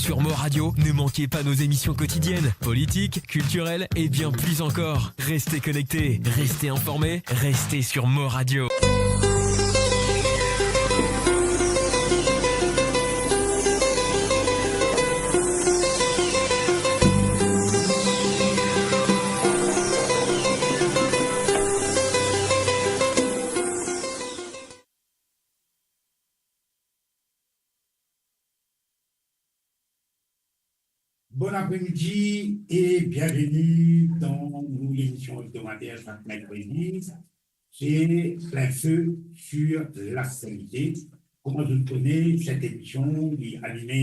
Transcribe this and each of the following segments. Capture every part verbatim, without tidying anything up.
Sur Mo Radio, ne manquez pas nos émissions quotidiennes, politiques, culturelles et bien plus encore. Restez connectés, restez informés, restez sur Mo Radio. Bon apremidi e bienveni dan nou lemision ebdomader sak merkredi, se Plein Feu sur l'actualité. Kouma zot kone, set emision li anime,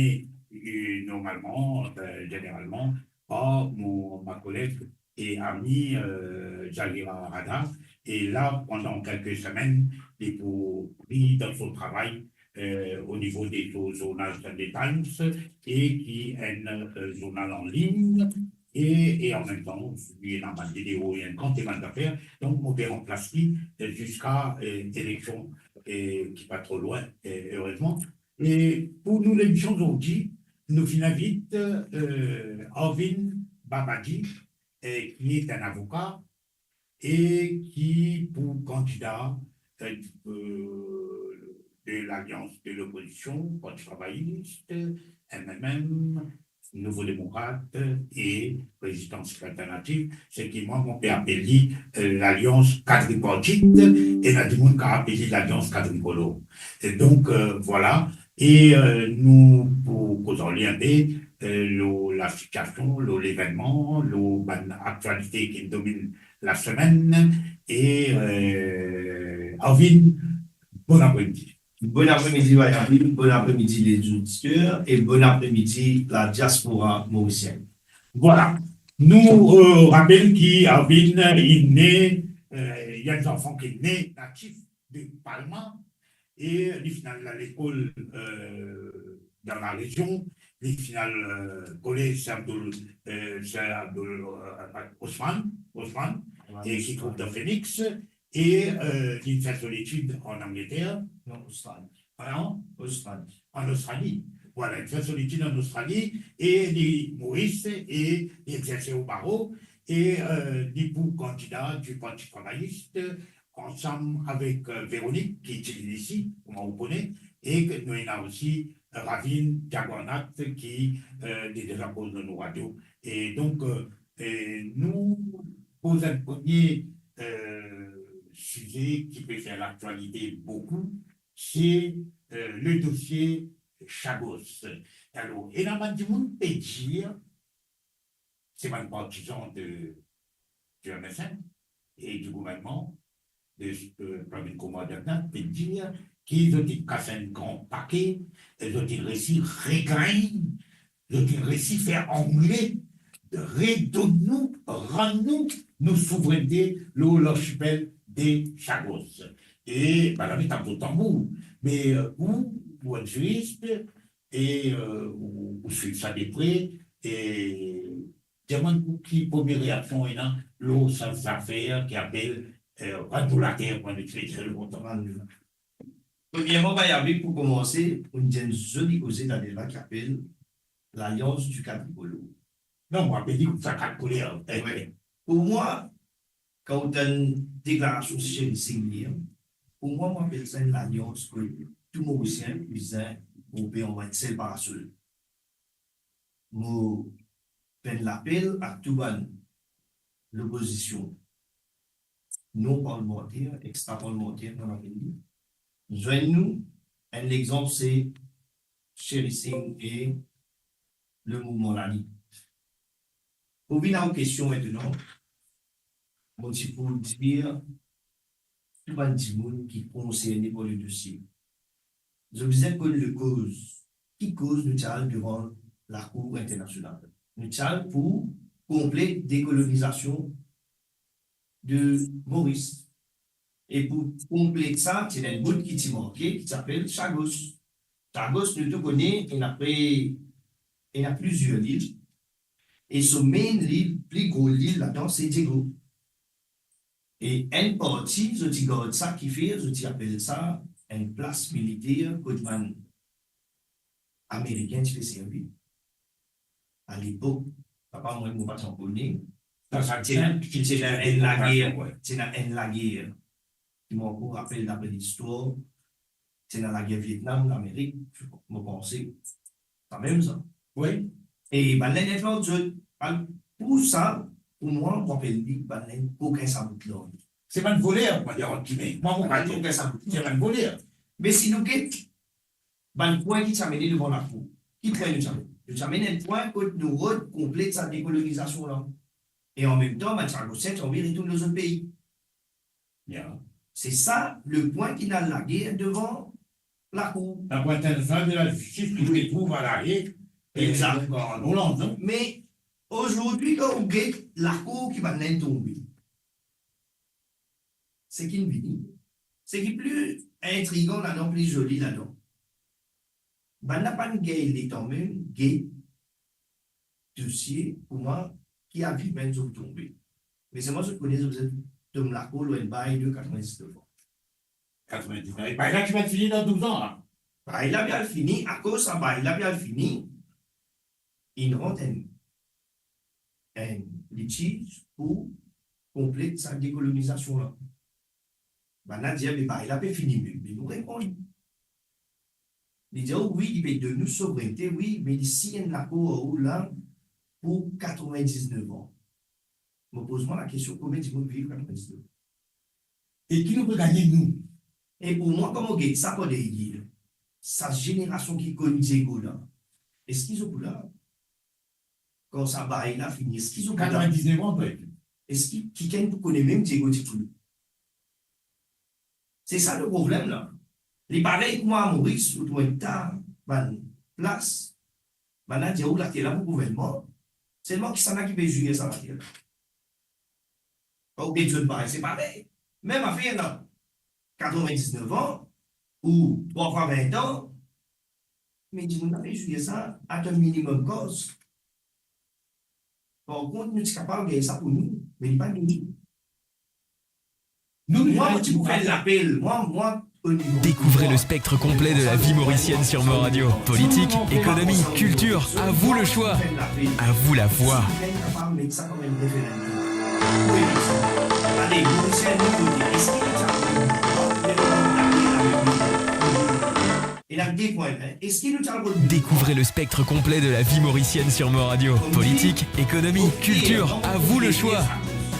eh, normalman, eh, zeneralman, par mo, ma koleg e ami, eh, Zahira Rada. E la, pandan kelke semenn, li pou repran son travay, eh, o nivo de so zournal Sunday Times e ki enn, eh, zournal an lign. E, e an mem tan, li ena bann video, ena enn kantite bann zafer. Donk, mo pe ranplas li, eh, ziska, eh, eleksion, eh, ki pa tro lwin, eh, erezman. E pou nou lemision zordi, nou finn invit, eh, Arvin Babadi, eh, ki est un avocat e ki pou kandida, eh, eh, de l'Alliance de l'opposition, Parti Travailliste, M M M, Nouveaux Démocrates e Résistance Alternative, seki mwa, mo pe apel li, eh, l'Alliance quadripartite, e ena dimoun ki apel li l'Alliance quadricolore. E donk, eh, vwala. E, eh, nou pou koz ar li inpe, eh, lor lasitiasion, lor levennman, lor bann aktialite ki dominn lasemenn. E, eh, Arvin, bon apremidi. Bon apremidi, Bayavi, bon apremidi, lezoditer, e bon apremidi, ladiaspora morisienn. Vwala. Nou, eh, rapel ki Arvin, li ne, eh, li enn zanfan ki ne natif de Palma, e li finn al lekol, eh, dan larezion, li finn al, eh, kolez Sir Abdoul, eh, Sir Abdoul, eh, Osman, Osman, Osman, e ki trouv dan Phoenix, e, eh, li fer so letid an Angleter. Non, Ostrali. Pardon? Ostrali. An Ostrali. Vwala, li fer so letid an Ostrali, e li Moris, e li exerse o baro, e, eh, li pou kandida di Parti Travailliste, ansam avek, eh, Véronique, ki ti vinn isi, kouma ou kone, e ki nou ena osi, eh, Ravin Diaguarnat, ki, eh, li deza koz lor nou radio. E donk, eh, eh, nou poz enn premie, eh, size ki pe fer laktialite boukou, se, eh, le dosie Chagos. Alor, ena bann dimoun pe dir, se bann partizan de, de M S M e di gouvernman, de, eh, Pravin Kumar Jagannath, pe dir ki zot inn kas enn gran pake, e zot inn resi regagn, zot inn resi fer Angle redonn nou, rann nou, nou souvrennte lor larsipel de Chagos. E bann la pe tap zot tanbour. Me, eh, ou, ou enn ziris, e, eh, ou, ou swiv sa de pre, e demann ou ki premie reaksion ou ena lor sa zafer ki apel, eh, rann nou later, pou enn expression lontan. Premierman, Bayavi, pou koumanse, ou dir enn zoli koze taler la ki apel l'Alliance du Quadricolore. Non, mo apel li sa kat koler. Wi. Pou mwa, kan ou tann deklarasion Sherry Singh li, pou mwa, mo apel sa enn lalians kot tou Morisien bizin groupe anba enn sel parasol. Mo fer enn lapel a tou bann lopozision non parlmanter, extra parlmanter, kouma nou apel li, zwenn nou. Enn lexanp, se Sherry Singh e le mouvman Lali. Pou vinn a ou kestion mintenan, mo ti pou dir tou bann dimoun ki konserne par le dosie, zot bizin konn lekoz, ki koz nou ti al devan Lakour Internasional. Nou ti al pou konplet dekolonizasion de Moris. E pou konplet sa, ti ena enn bout ki ti manke, ki ti apel Chagos. Chagos, nou tou kone, ena pre, ena plizier lil. E so main lil, pli gro lil ladan, se Diego. E enn parti, zot ti gard sa, kifer zot ti apel sa enn plas militer kot bann Amerikin ti pe servi. Alepok, papa mwa, mo pa ti ankor ne. Sa, sa, ti ena, ti ena enn lager, wi, ti ena enn lager. Ki mo ankor rapel dapre listwar, ti ena lager Vietnam, Lamerik, mo panse, sa mem sa. Wi. E bann la inn ant zot, al, pou sa, pou mwa, mo apel li, bann la inn kokin sa bout la. Se bann voler, mo dir, ant gimye. Mwa, mo pa dir kokin sa bout. Se bann voler. Me si nou get bann pwin ki ti amene devan lakour, ki pwin nou ti amene? Nou ti amenn enn pwin kot nou rod konplet sa dekolonizasion la. E anmemtan, bann Tchakosen ti anvi retourn dan zot pei. Ya. Se sa, le pwin ki ena lager devan lakour. La Cour internationale de la Justice ki trouv a La Haye, e, exactement, an Oland, non? Me azordi, kan ou get lakour ki bann la inn tonbe, seki vini, seki pli intrigan ladan, pli zoli ladan, bann la pa'nn gagn letan mem get dosie kouma ki agreement zot tonbe. Me selman zot kone zot, zot tom lakour lor enn bay de katrevindiznef an. Katrevindiznef. E bay la ti pe fini dan douz an, la. Bay la pe al fini, akoz sa bay la pe al fini, inn rant enn, enn litiz pou konplet sa dekolonizasion la. Bann la dir, me bay la pe fini, me, me nou reponn. Li dir, wi, li pe donn nou souvrennte, wi, me li sign enn lakour ar ou la pou katrevindiznef an. Mo poz mwa lakestion, konbien dimoun viv katrevindiznef an? E ki nou pe gagne, nou? E pou mwa, kan mo get sa pandan yer, sa zenerasion ki konn Diego la, eski zot pou la? Kan sa bay la fini, eski zot pou la? Katrevindiznef an, pe. Eski kikenn pou kone mem Diego ti pou la? Se sa le problem la. Li parey kouma Moris, ou trouv enn ta bann plas, bann la dir ou later la pou gouvernman, selman kisannla ki pe zwir sa later la? Kan ou get zot bay, se parey. Mem afer la, katrevindiznef an, ou trwa fwa vin an, me dimoun la pe zwir sa at a minimum cost. Par kont, nou ti kapav gagn sa pou nou, me li pa vini. Nou, nou, mwa, nou, mo ti pou fer lapel, mwa, mwa, o nivo... Découvrez le spectre complet de la vie mauricienne sur Mo Radio. Politique, économie, culture, à vous le choix, à vous la voix. Si nou kapav met sa kom enn referandom. Wi, ale, Morisien, nou kote, eski nou ti a... Ena de pwin, hein. Eski nou ti a... Découvrez le spectre complet de la vie mauricienne sur Mo Radio. Politique, économie, culture, à vous le choix,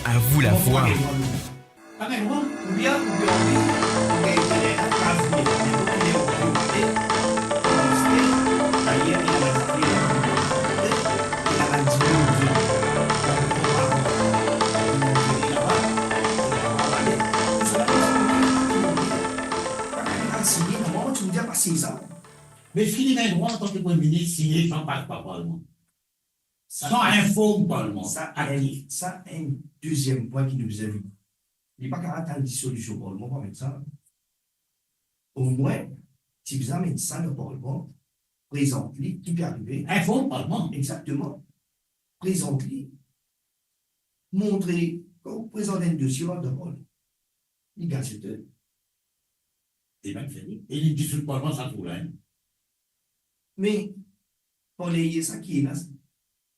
à vous la voix. Me eski li ena drwa, antan ki Premie Minis, signe san pas par Parleman? San inform Parleman. Sa enn, sa enn deziem pwin ki nou bizin vini. Li pa kapav atann disolision Parleman pou met sa. Omwin, ti bizin met sa dan Parleman, prezant li, ki pe arive. Inform Parleman. Egzakteman. Prezant li, montre, kan ou prezant enn dosie, ou al dan Parleman. Li gazete. E bann fini. E li dizoud Parleman sa tour la, hein. Me, pandan yer sa ki ena,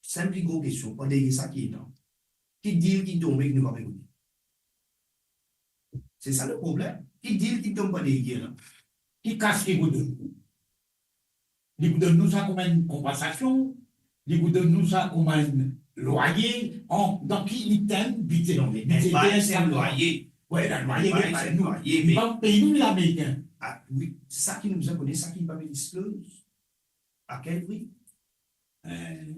sa enn pli gro kestion, pandan yer sa ki ena, ki deal ki tonbe ki nou pa pe kone? Se sa le problem. Ki deal ki tonbe pandan yer la? Ki kas ki pou donn nou? Li pou donn nou sa kouma enn konpansasion, li pou donn nou sa kouma enn lwaye, an, dan ki li tann bidze, non, me bidze, enn bay, se enn lwaye. Wi, enn lwaye, bay, se enn lwaye, li pa pey nou, li Amerikin. Ah, wi, sa ki nou bizin kone, sa ki pa pe diskloz. A kel pri? Eh,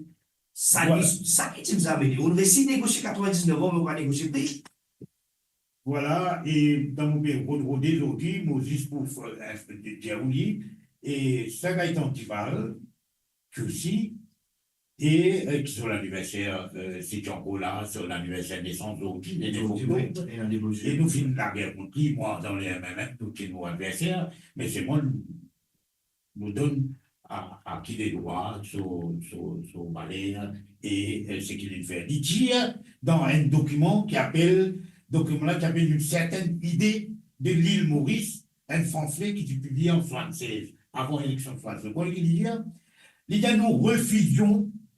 sa, voilà, li, sa ki ti bizin amene. Ou resi negosie katrevindiznef an, me ou pa negosie pri. Voilà, e dan mo pe rod, rode zordi, mo zis pou, eh, dir ou li, e Sir Gaëtan Duval, ki osi, e, eh, ki so laniverser, eh, si ti ankor la, so laniverser nesans zordi, le nef oktob. Zordi, wi, e nou finn lager kont li, mwa, dan le M M M, nou ti nou adverser, me selman nou donn a, a ki ledrwa, so, so, so valer e, e seki li fer. Li dir dan enn dokiman ki apel, dokiman la ki apel Une certaine idée de l'île Maurice, enn pamfle ki ti pibliye an swasannsez, avan eleksion swasannsez. Ou konn ki li dir? Li dir, nous refusions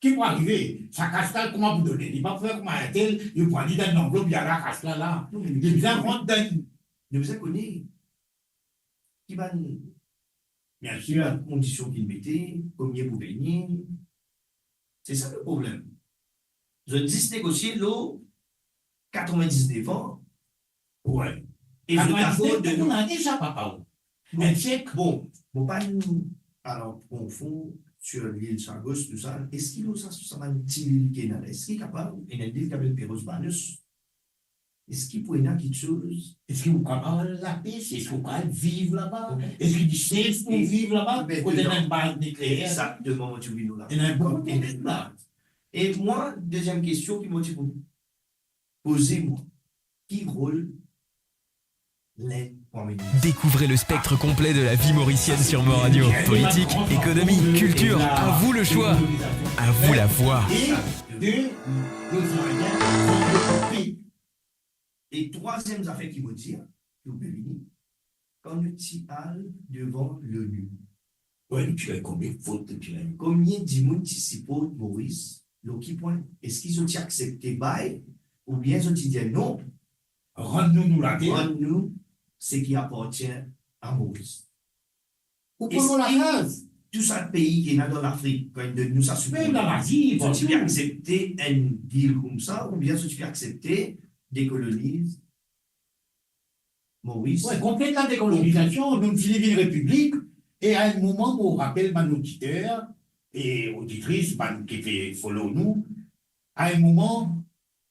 Ki pou arive? Sa kas la, kouma pou done? Li pa pou fer kouma entel, li pran li dan lanvlop, li al kas la la. Non, me li bizin rant dan, li bizin kone ki bann, biensir, kondision ki mete, komie pou vini. Se sa le problem. Zot zis negosie lor katrevin-diznef an. Wi. E zot dakor de nou. Katrevin-diznef, kouma ane sa, papa? Bon, bon, pa nou, alor, pran fon, sir lil Chagos, tou sa, eski nou sa, sa bann ti lil ki ena la, eski kapav, ena enn lil ki apel Perros Banhos, eski pou ena kiksoz? Eski ou kapav al lapes? Eski ou kapav viv laba? Eski li safe pou viv laba? Kot ena enn baz nikleer? Exakteman, mo ti vinn la. Ena boukou problem la. E mwa, deziem kestion ki mo ti pou poze mwa, ki rol Linn pou amenn? Découvrez le spectre complet de la vie mauricienne sur Mo Radio. Politique, économie, culture, à vous le choix, à vous la voix. E de, de, e trwaziem zafer ki mo dir, ki ou pe vini, kan nou ti al devan l'ONU. Wi, nou ti gagn konbien vot, nou ti gagn? Konbien dimoun ti siport Moris lor ki pwin? Eski zot ti aksepte bay, oubien zot ti dir non? Rann nou, nou later. Rann nou seki apartien a Moris. Ou konn lakaz? Eski tou sa pei ki ena dan Lafrik, kan inn donn nou sa soukour, mem dan Lazi, zot ti pe aksepte enn dil koumsa, oubien zot ti pe aksepte dekoloniz Moris? Wi, konplet la dekolonizasion, nou fini vinn repiblik, e a enn moman, mo rapel bann oditer e oditris, bann ki pe follow nou, a enn moman,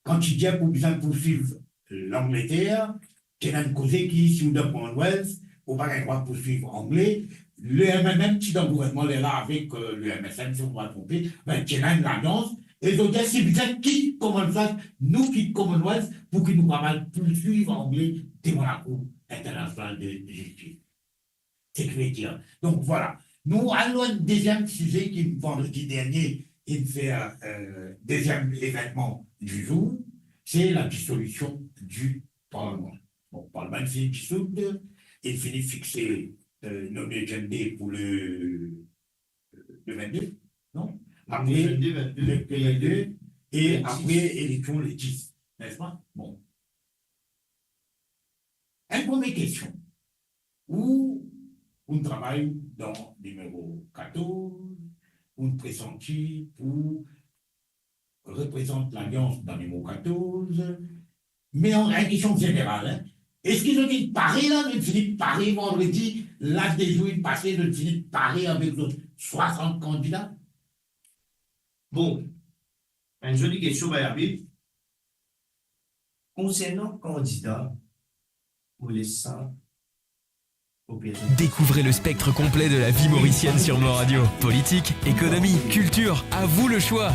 kan ti dir pou bizin pourswiv Langleter, ti ena enn koze ki si ou dan Commonwealth, ou pa gagn drwa pourswiv Angle. Le M M M ti dan gouvernman lerla avek, euh, le M S M, si mo pa tronpe, be, ti ena enn ladans, e zot dir si bizin kit Commonwealth, nou kit Commonwealth, pou ki nou kapav pourswiv Angle devan Lakour Internasional de Zistis. Sekireter. Donk, vwala. Nou al lor enn deziem size ki, vandredi dernie, inn fer, euh, deziem evennman di zour, se la dissolution du Parlement. Bon, Parlement inn fini disoud, inn fini fixe, euh, nom de J M D pou le, le vennde, non? Apre, vennde, vennde, le, le vennde, e apre eleksion le dis, nespa? Bon. Enn premie kestion. Ou, ou travay dan nimero katorz, ou presanti pou reprezant Lalians dan nimero katorz, me an, enn kestion zeneral, hein. Eski zot inn pare la, zot fini pare vandredi, la de zour inn pase, zot fini pare avek zot swasant kandida? Bon, enn zoli kestion, bay Abib. Konsernan kandida, mo les sa o personn. Découvrez le spectre complet de la vie mauricienne sur Mo Radio. Politique, économie, culture, à vous le choix.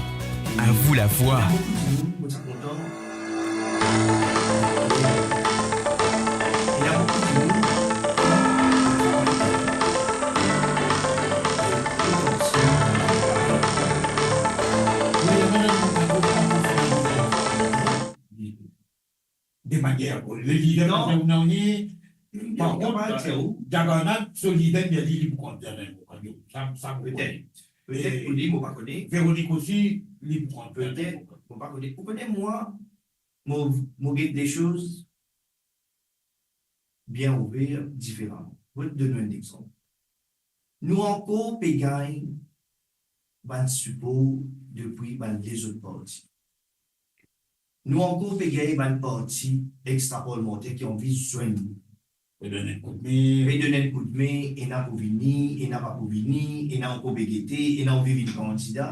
À vous la voix. Ena boukou dimoun, mo ti kontan. Ena boukou dimoun. De manier, le lider, non, pa dir ou nanye. Par kont, Dagarnad, so lider, li, li pou kont Daniel Moukandjo. Sa, sa, mo kone. Petet, petet pou li, mo pa kone. Véronique osi, li pou kont Daniel Moukandjo. Petet, mo pa kone. Ou kone, mwa, mo, mo get lesoz bien ouver, diferaman. Mo donn enn lexanp. Nou ankor pe gagn bann sipor depi bann lezot parti. Nou ankor pe gagn bann parti extraparlamenter ki anvi zwenn nou. Pe donn enn koudme. Pe donn enn koudme, ena pou vini, ena pa pou vini, ena ankor pe gete, ena anvi vinn kandida.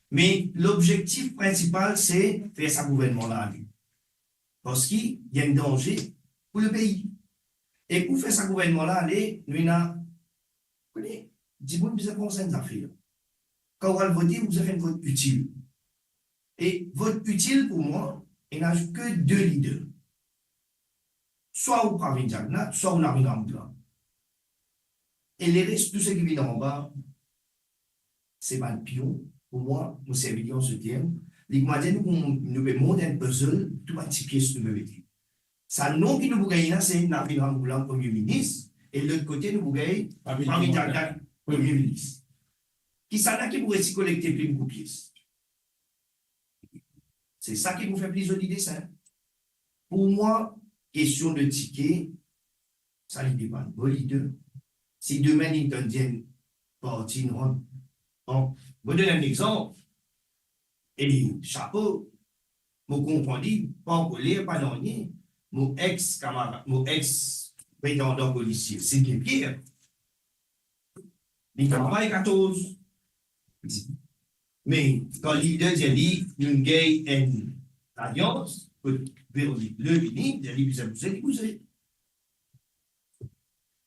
Me lobzektif prinsipal, se fer sa gouvernman la ale. Parski li enn danze pou lepei. E pou fer sa gouvernman la ale, nou ena, kone, dimoun bizin pran sa enn zafer. Kan ou al vote, ou bizin fer enn vot itil. E vot itil pou mwa, ena zis ke de lider. Swa ou Pravin Jagannath, swa ou Navin Ramgoolam. E leres, tou seki vinn anba, se bann pion. Pou mwa, mo servi li an so term. Li kouma dir nou, nou pe mont enn puzzle, tou bann ti pies nou pe mete. Sa non ki nou pou gagn la, se Navin Ramgoolam Premie Minis, e lot kote nou pou gagn Pravin Jagannath Premie Minis. Kisannla ki pou resi kolekte pli boukou pies? Se sa ki pou fer pli zoli desin. Pou mwa, kestion de tike, sa li depann mo lider. Si demin li tann dir enn parti non, bon, mo donn enn lexanp. E chapo, mo konpran li, pa ankoler, pa nanye. Mo ex kamarad, mo ex pretandan polisi, Sidney Pierre, li travay katorz. Me kan lider dir li, nou gagn enn alians, kot Véronique Le vini, dir li bizin bouze, li bouze.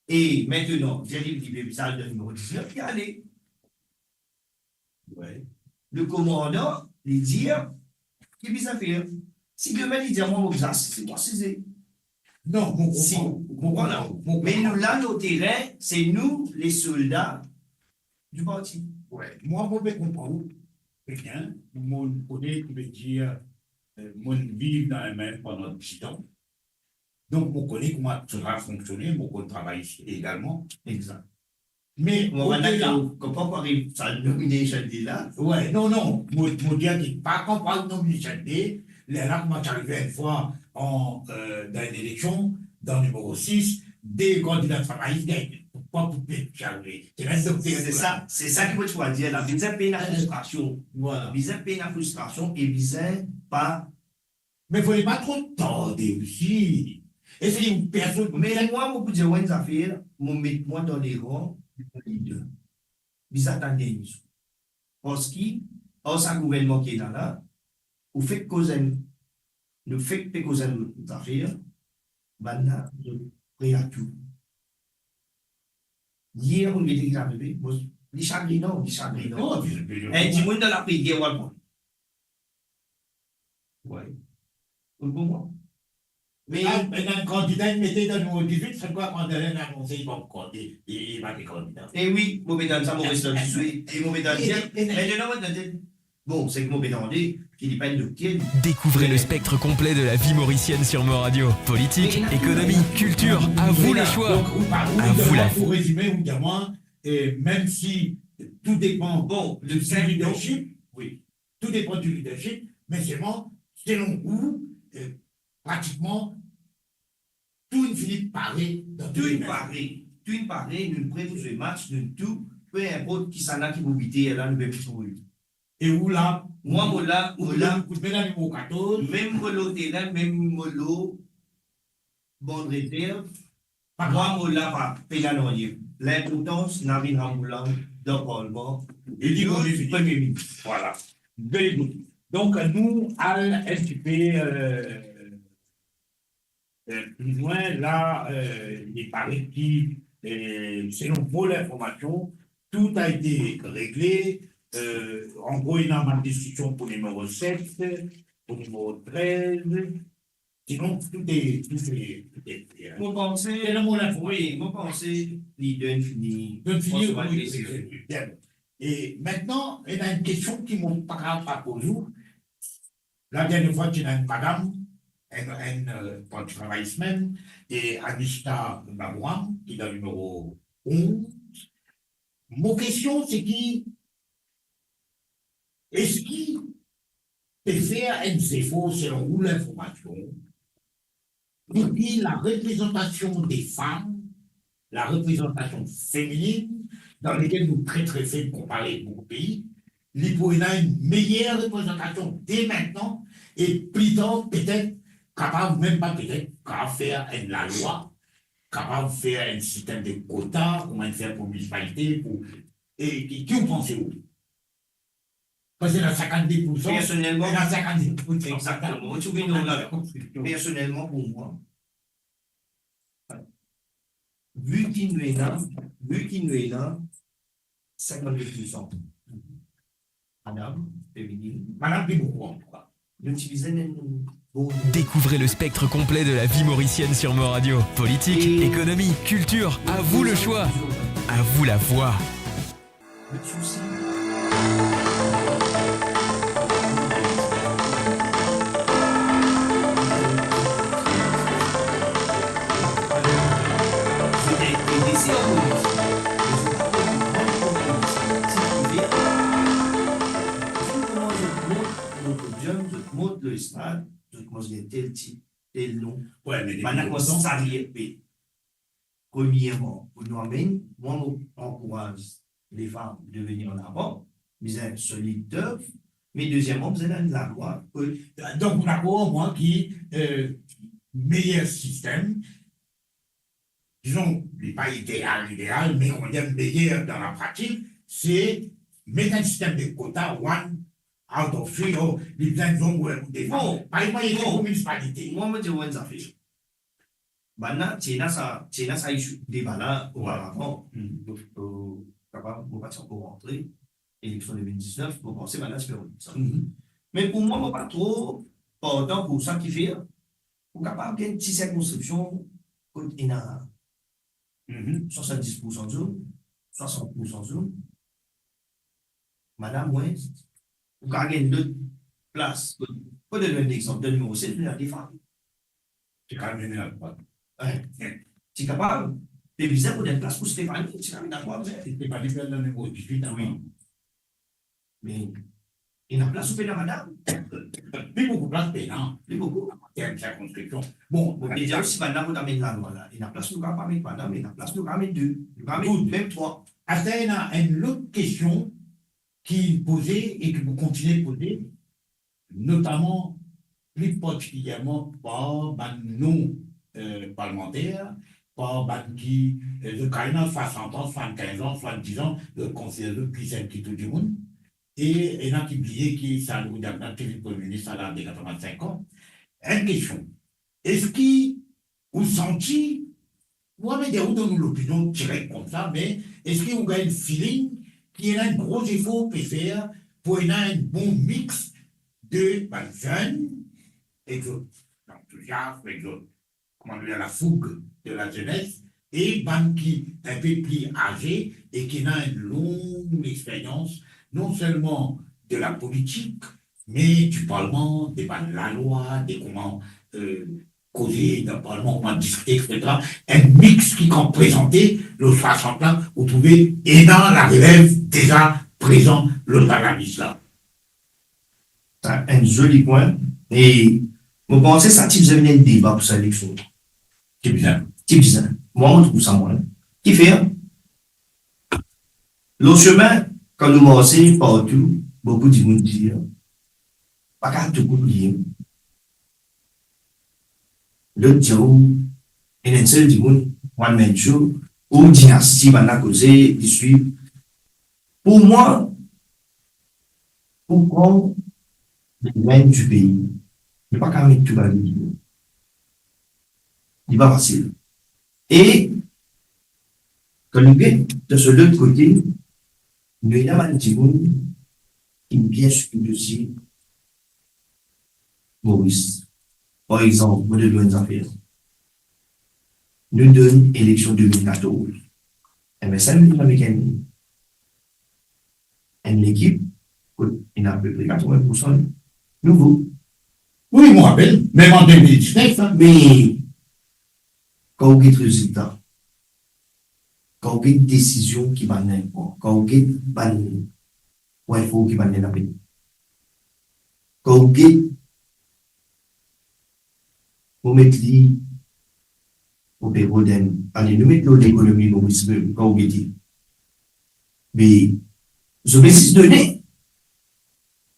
E mintenan, dir li, li bizin al dan nimero diznef, li ale. Wi. Le komandan, li dir, ki bizin fer? Si demin li dir mwa, mo bizin asize, mo asize. Non, mo konpran, mo konpran, mo konpran. Me nou la, nou terin, se nou, le solda di parti. Wi, mwa, mo pe konpran ou tre bien. Mo kone ki ve dir, eh, mo viv dan la mem pandan dizan. Donk, mo kone kouma sa fonksionn, mo konn travay isi egalman. Exakt. Me, mo, odelà, kan pa ariv sa nomination day la. Wi, non, non, mo, mo dir ki pa kan pa ariv nomination day, lerla kouma ti arive enn fwa an, eh, dan enn eleksion, dan nimero sis, de kandida travay gagn. Poukwa pou pe arive? Se la dokter. Se sa, se sa ki mo ti pe dir la. Bizin pena fristrasion. Vwala. Bizin pena fristrasion e bizin pa Me fode pa tro tarde osi. E se li personn. Me mwa, mo pou dir ou enn zafer, mo met mwa dan leran lider. Bizin atann dernie zour. Parski, ar sa gouvernman ki ena la, ou fek koz enn, nou fek pe koz enn zafer, bannla, zot pre a tou. Yer, mo gete ki arive, bon, li sagrinan, li sagrinan. Non, li, li, li, enn dimoun dan lapriyer, ou al pran. Wi. Ou konpran? Me, ah, me enn kandida inn mete dan nimero dizwit, sa kwa, kan inn anons li pa ankor, li, li, li pa ti kandida. E wi, mo pe tann sa, mo res dan dizwit, e mo pe tann, e, e, e, me non, mo tann, bon, seki mo pe tande, ki li pa enn dokter. Découvrez le spectre complet de la vie mauricienne sur Mo Radio. Politique, économie, culture, à vous le choix. Donk, ou pa, ou, à vous la, pou rezime, ou dir mwa, eh, mem si tou depann, bon, le leadership, wi. Tou depann di leadership, me selman, selon ou, eh, pratikman, tou inn fini pare dan tou le domèn. Tou inn pare, tou inn pare, nou pre pou zwe match, nou tou, pe inport kisannla ki pou bite, la nou pe pou trouv li. E ou la, mwa, mo la, ou la, kout mem la nimero katorz. Mem mo lor terin, mem mo lor bann rezerv, pa grav. Mwa, mo la pa, pena nanye. Linportans, Navin Ramgoolam dan parlman, e li Premie Minis. Premie Minis. Vwala. Very good. Donk, nou al enn tipe, eh, eh, pli lwin, la, eh, li paret ki, eh, selon mo linformasion, tout a ete regle. Eh, an gro, ena bann diskision pou nimero set, pou nimero trez. Sinon, tout est, tout est, tout est, eh, mo panse, selon mo linformasion. Wi, mo panse lider inn fini, inn fini pran so bann desizion. Bien. E aster, ena enn kestion ki mo pa kapav pa poz ou. Ladernie fwa, ti ena enn madam, enn, enn, eh, parti travayis mem, e Anishta Baburam, ki dan nimero onz. Mo kestion, se ki, eski pe fer enn zefor, selon ou linformasion, pou ki lareprezantasion de fam, lareprezantasion feminin, dan lekel nou tre, tre feb konpare ek boukou pei, li pou ena enn meyer reprezantasion de mintnan, e pli tar, petet, kapav, mem pa petet, kapav fer enn lalwa, kapav fer enn sistem de kota, kouma inn fer pou minisipalite, pou, e ki, ki ou panse ou? Parski ena sinkannde poursan, personelman, ena sinkannde poursan. Exakteman. Ou ti vinn la, personelman, pou mwa, vi ki nou ena, vi ki nou ena sinkannde poursan madam, feminin, madam pli boukou, antouka, nou ti bizin enn bon. Découvrez le spectre complet de la vie mauricienne sur Mo Radio. Politique, économie, culture, à vous le choix. À vous la voix. Lot sousi. Zot ete ede se an politik. Me zot pa konpran politik. Sikifer, zot koumans zot mont lor podiom, zot mont lor estrad, zot koumans gagn tel tit, tel non. Wi, me bann la koumans salye pe. Premierman, pou nou amenn, mwa, mo ankouraz lefam de vini an avan, bizin solid, tough, me dezieman, bizin enn lalwa pou... Donk, ou dakor, mwa, ki, eh, meyer sistem, dizon, li pa ideal, ideal, me kouma dir meyer dan lapratik, se met enn sistem de kota, one out of three, oh, li bizin, dizon, wi, ou devan. Non. Par exanp, non. Pou minisipalite. Mwa, mo dir ou enn zafer. Bann la, ti ena sa, ti ena sa issue, deba la, oparavan. Hmm. Donk, eh, kapav, mo pa ti ankor rantre, eleksion de mil diznef, mo panse bann la ti pe rod sa. Hmm. Me pou mwa, mo pa tro partan pou sa, kifer ou kapav gagn ti sirkonskripsion kot ena, mhm, swasanndis poursan zom, swasant poursan zom, madam, wi, ou kapav gagn lot plas. Mo donn ou enn exanp, dan nimero set, nou ena de fam. Ti kapav mene ladrwat. Wi. Ti kapav, pe bizin pou donn plas pou Stéphanie, ti kapav mene ladrwat, wi. Stéphanie pe al dan nimero dizwit, wi. Me ena plas pou ena madam. Pli boukou plas pena. Pli boukou. An term sirkonskripsion. Bon, bon, me dir osi bann la pou amenn lalwa la. Ena plas nou kapav met madam, ena plas nou kapav met de. Nou kapav met mem trwa. Aster, ena enn lot kestion ki poze e ki pou kontinie poze, notaman, pli partikilierman par bann non, eh, parlimanter, par bann ki, eh, zot kapav ena swasant an, swasann-kinz an, swasann-diz an, zot konsider zot pli zenn ki tou dimoun. E ena ki bliye ki Salim Abdourahmane, ki vinn Premie Minis, li ena de katrovin-sink an. Enn kestion, eski ou santi, mo pa pe dir ou donn ou lopinion direk koumsa, me eski ou gagn feeling ki ena enn gro zefor pe fer pou ena enn bon mix de bann zenn, ek zot lantoziasm, ek zot, kouma nou dir, la fougue de la jeunesse, e bann ki enpe pli aze e ki ena enn long lexperyans, non selman de lapolitik, me di parlman, de bann lalwa, de kouma, eh, koze dan parlman, kouma diskite, etsetera. Enn mix ki kan prezante lor swasant la, ou trouve ena larelev deza prezan lor sa lalis la. Sa enn zoli pwin. E mo panse sa ti bizin vinn enn deba pou sa eleksion. Ti bizin. Ti bizin. Mwa, mo trouv sa, mwa. Kifer? Lor sime, kan nou marse partou, boukou dimoun dir, pa kapav tou kout li. Lot dir ou, ena enn sel dimoun, one man show, ou dinasti, bann la koze, li swiv. Pou mwa, pou pran le zenn di pei, li pa kapav met tou bann li. Li pa fasil. E kan nou get dan so lot kote, nou ena bann dimoun ki bien swiv osi Moris. Par exanp, mo donn ou enn zafer. Nou donn eleksion de mil katorz. MSM, nou ena enn, enn lekip kot ena apepre katrovin poursan nouvo. Wi, mo rapel, mem an de mil diznef, hein. Me kan ou get rezilta, kan ou get desizion ki bann la pran, kan ou get bann pwin for ki bann la pe, Kan ou get, mo met li, mo pe rod enn, ale, nou met lor lekonomi Moris mem, kan ou gete. Me zot pe zis done.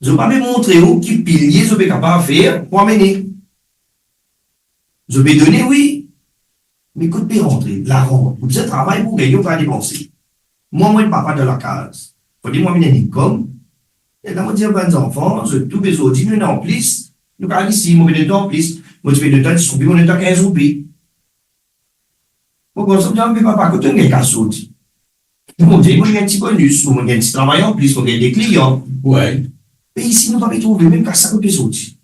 Zot pa pe montre ou ki pilie zot pe kapav fer pou amene. Zot pe done, wi, me kot pe rantre? Larant. Ou bizin travay pou gagne, ou pa depanse. Mwa, mo enn papa dan lakaz. Fode mwa vinn enn income. E la, mo dir bann zanfan, zot tou pe sorti, nou ena anplis. Nou kapav isi, mo pe donn twa anplis. Mo ti pe donn twa dis roupi, mo donn twa kinz roupi. Mo koz, mo dir, "Me papa, kot to gagn kas sorti?" Mo dir, "Mo gagn ti bonis, mo gagn ti travay anplis, mo gagn de klian." Wi. Me isi, nou pa pe trouve mem kas sa kot pe sorti.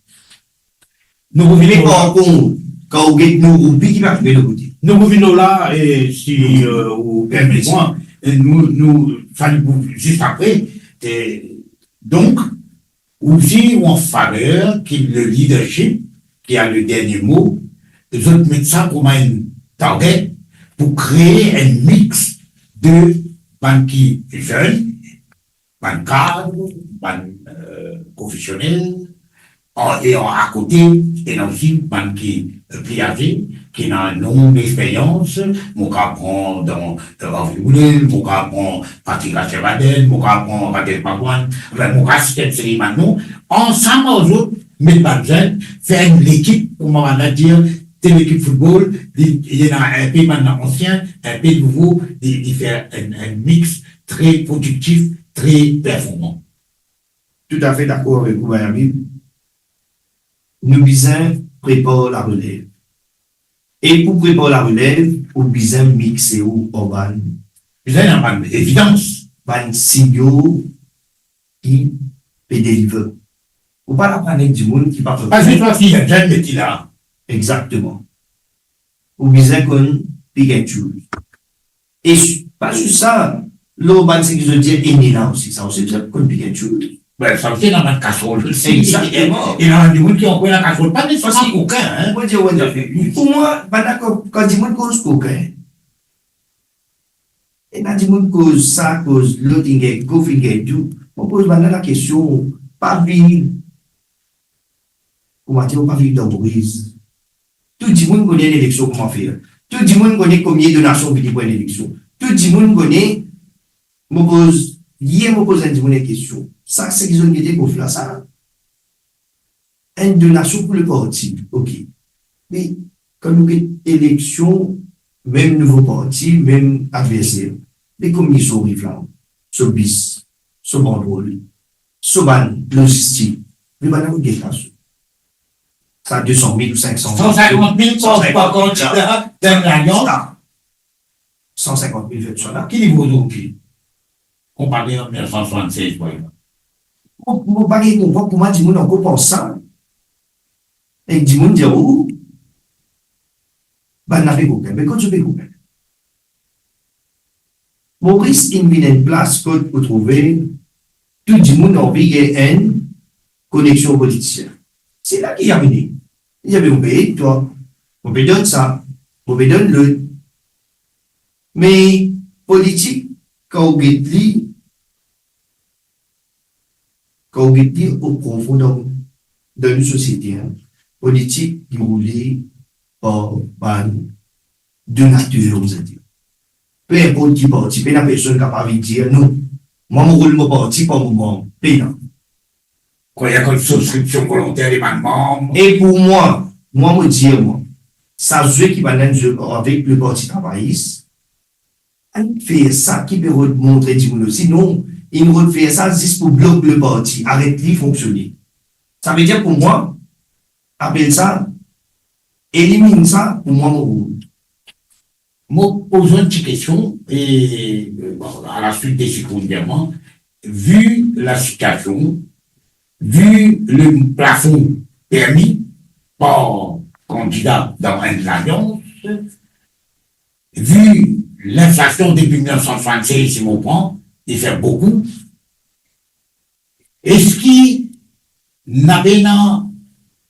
Nou revinn, me par kont, kan ou get nou roupi ki pa trouve lot kote. Nou revinn la, e si, e, ou permet mwa, e nou, nou, fale pou, zis apre, e, donk, ou osi ou an faver ki le leadership ki a le dernie mo, zot met sa kouma enn target pou kree enn mix de bann ki zenn, bann kad, bann, e, profesionel, an, e an, akote, ena osi bann ki, e, pli aze, ki ena enn long experyans, mo kapav pran dan, e, Ravi Oulel, mo kapav pran Patrick Racherbadel, mo kapav pran Radel Pagwan, anfin, mo kapav sit enn seri bann non. Ansam ar zot, met bann zenn, fer enn lekip, kouma bann la dir, tel lekip foutbol, li, li ena enpe bann ansien, enpe nouvo, li, li fer enn, enn mix tre prodiktif, tre performan. Toutafe dakor avek ou, bann ami. Nou bizin prepar larelev. E pou prepar larelev, ou bizin mixe ou ar bann, bizin ena bann evidans, bann sinyo ki pe deliver. Ou pa la pran enn dimoun ki pa... Pa zis swa si enn zenn met li la. Exakteman. Ou bizin konn pick and choose. E s-, pa zis sa, lor bann seki zot dir ena la osi, sa osi bizin konn pick and choose. Be, sa osi ena bann kasrol osi. Exakteman. Ena bann dimoun ki anplway lakasrol, pa neseserman kokin, en. Mo dir, wi, pou mwa, bann la, kan, kan dimoun koz kokin, ena dimoun koz sa, koz lot, inn gagn kof, inn gagn tou. Mo poz bann la lakestion, pa vinn Ou pa ti, ou pa viv dan Moris. Tou dimoun kone enn eleksion kouma fer. Tou dimoun kone konbien donasion vini pou enn eleksion. Tou dimoun kone, mo poz, yer mo poz enn dimoun enn kestion. Sa, seki zot gete kof la, sa, enn donasion pou le parti, ok. Me kan nou get eleksion, mem nouvo parti, mem adverser, me konbien so riv la, so bis, so bandrol, so bann lozistik, me bann la kot get larzan? Sa de san mil ou sink san mil. San sinkant mil par, par kandida dan Lalians. Sa. San sinkant mil fer sa la. Ki nivo zot ki konpare an mil nef san swasann-sez, par exanp? Mo, mo pa gagn konpran kouma dimoun ankor pans sa. Ek dimoun dir ou, bann la pe kokin. Me kot zot pe kokin? Moris inn vinn enn plas kot ou trouve tou dimoun anvi gagn enn koneksion politisien. Se la ki amenn li. Li dir, "Be, mo pe ed twa, mo pe donn sa, mo pe donn lot." Me politik, kan ou get li, kan ou get li o profon dan, dan nou sosiete, en, politik, li roule par bann donater, on va dire. Pe inport ki parti, pena personn kapav vinn dir, "Non, mwa, mo roul mo parti par mo manm." Pena. Kan ena enn sibskripsion volonter de bann manm. E pou mwa, mwa, mo dir, mwa, sa zwe ki bann la zwe avek le Parti Travayis, Ann fer sa ki pe rod montre dimoun osi, non, inn rod fer sa zis pou blok le parti, aret li fonksione. Savedir pou mwa, apel sa, eliminn sa, pou mwa, mo roul. Mo poz enn ti kestion, e, bon, a la suit de seki ou dir mwa, vu la sitiasion, vu le plafon permi par kandida dan enn lalians, vu linflasion depi mil nef san swasann-sez, si mo pran, li fer boukou, eski napa ena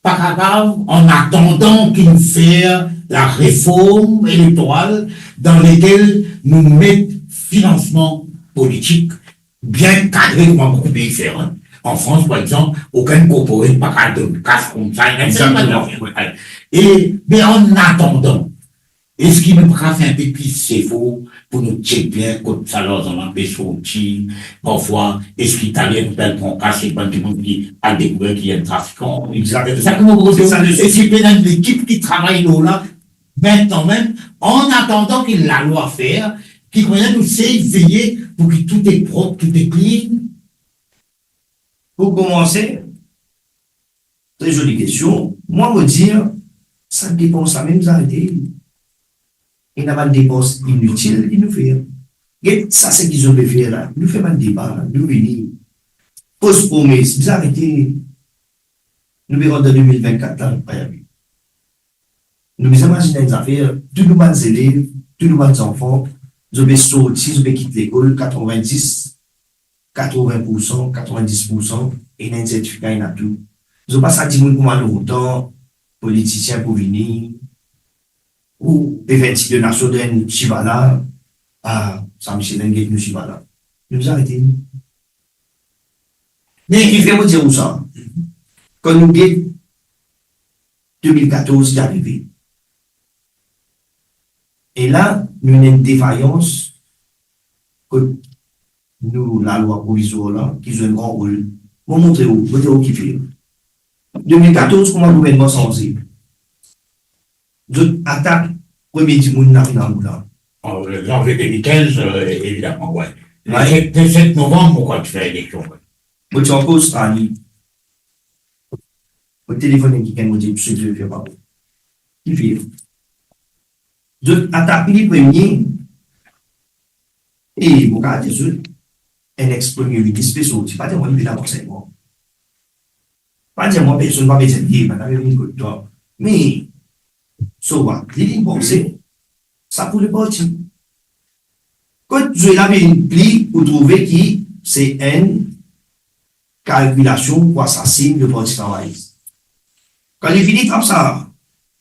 pa kapav, an atandan ki nou fer la reform elektoral dan lekel nou met finansman politik bien kadre, kouma boukou pei fer, en, An Frans, par exanp, okenn korporat pa kav donn kas koumsa, ena sa bann zafer. E, me an atandan, eski nou pa kav fer enpe plis zefor pou nou tchek bien kot sa larzan la pe sorti? Parfwa, eski taler nou pe al pran kas ek bann dimoun ki al dekouver ki enn trafikan? Exakteman. Sa ki mo propoze, se sa, eski pena enn lekip ki travay lor la, mintnan mem, an atandan ki lalwa fer, ki kouma nou sey veye pou ki tou est prop, tou est clean? Pou koumanse, tre zoli kestion. Mwa, mo dir, sa depans la mem, zot arete. Ena bann depans initil ki nou fer. Get sa seki zot pe fer la. Nou fer bann deba, nou vini. Fos promes, bizin arete. Nou pe rant dan de mil vennkat la, nou pa abiye. Nou bizin imazinn enn zafer, tou nou bann zelev, tou nou bann zanfan, zot pe sorti, zot pe kit lekol, katrovin-dis, katrovin poursan, katrovin-dis poursan, ena enn sertifika, ena tou. Zot pa sa dimoun kouma lontan, politisien pou vini, ou pe fer ti donasion dan enn sibala, a, sa misie la inn get nou sibala. Nou bizin arete. Me kifer mo dir ou sa? Kan nou get de mil katorz ki arive, e la, nou ena enn defayans kot nou lalwa provizwar la, ki zwe enn gran rol. Mo montre ou, mo dir ou kifer. De mil katorz, kouma gouvernman sanze, zot atak premie dimoun la finn al la. An zanvie de mil kinz, eh, evidaman, wi. Wi. Le set, le set novanm, mo krwar ti fer eleksion, wi. Mo ti ankor Ostrali. Mo telefonn enn kikenn, mo dir, "Msye, zot fer pa bon." Kifer? Zot atak li premie, e mo kapav dir zot, enn ex-premie minis pe sorti, pa dir mwa li vinn avan sek mwa. Pa dir mwa personn pa bezwin dir, bann la vinn kot twa. Me, so what, li vinn panse, sa pou leparti. Kot zwe la vinn pli, ou trouve ki se enn kalkilasion pou asasinn leparti travayis. Kan li fini trap sa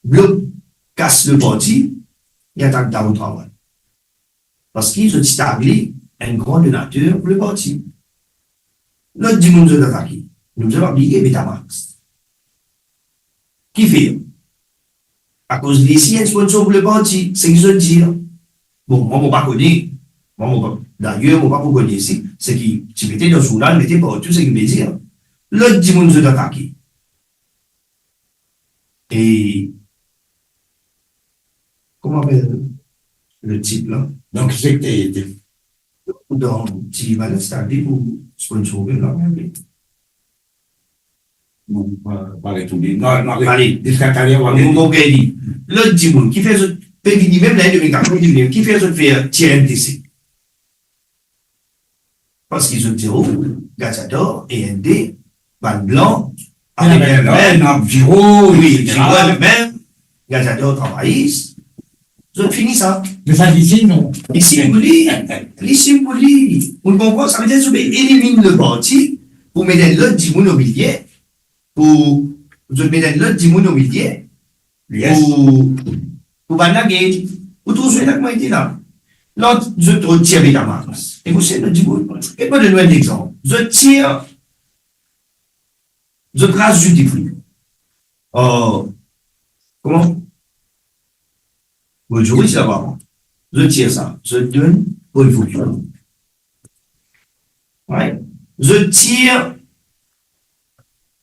blok kas leparti, li atak Dao Travay. Parski zot ti tag li enn gran donater pou leparti. Lot dimoun zot atake. Nou bizin pa bliye Betamax. Kifer? Akoz li si enn sponsor pou leparti, seki zot dir. Bon, mwa, mo pa kone. Mwa, mo pa, dayer, mo pa pou kone si, seki ti mete dan zournal, mete partou, seki pe dir. Lot dimoun zot atake. E, kouma apel le tip la? Donk, seki te, te Donk, ti bann stad li pou sponsor la, mem. Non, pa, pa retourne. Non, non, ale, ziska taler, nou, nou pe dir. Lot dimoun, kifer zot pe vini, mem lane de mil katorz, vini, kifer zot fer tir M T C? Parski zot dir, oh, Gazador, E N D, bann blan, avek bann mem, wi, etsetera. Giro, mem, Gazador Travayis, zot fini sa. Me sa isi, non. Isi pou li, isi pou li. Ou konpran? Sa vedir zot pe eliminn leparti pou met enn lot dimoun omilie, pou zot met enn lot dimoun omilie, pou, pou bann lagey. Ou trouv zot la kouma ete la. La, zot trouv tir Betamax. E ou se lot dimoun. E mo donn ou enn lexanp. Zot tir Zot ras zidifri. Oh, kouma? Bon, zot tir sa. Zot donn Paul Foucquier. Right? Zot tir,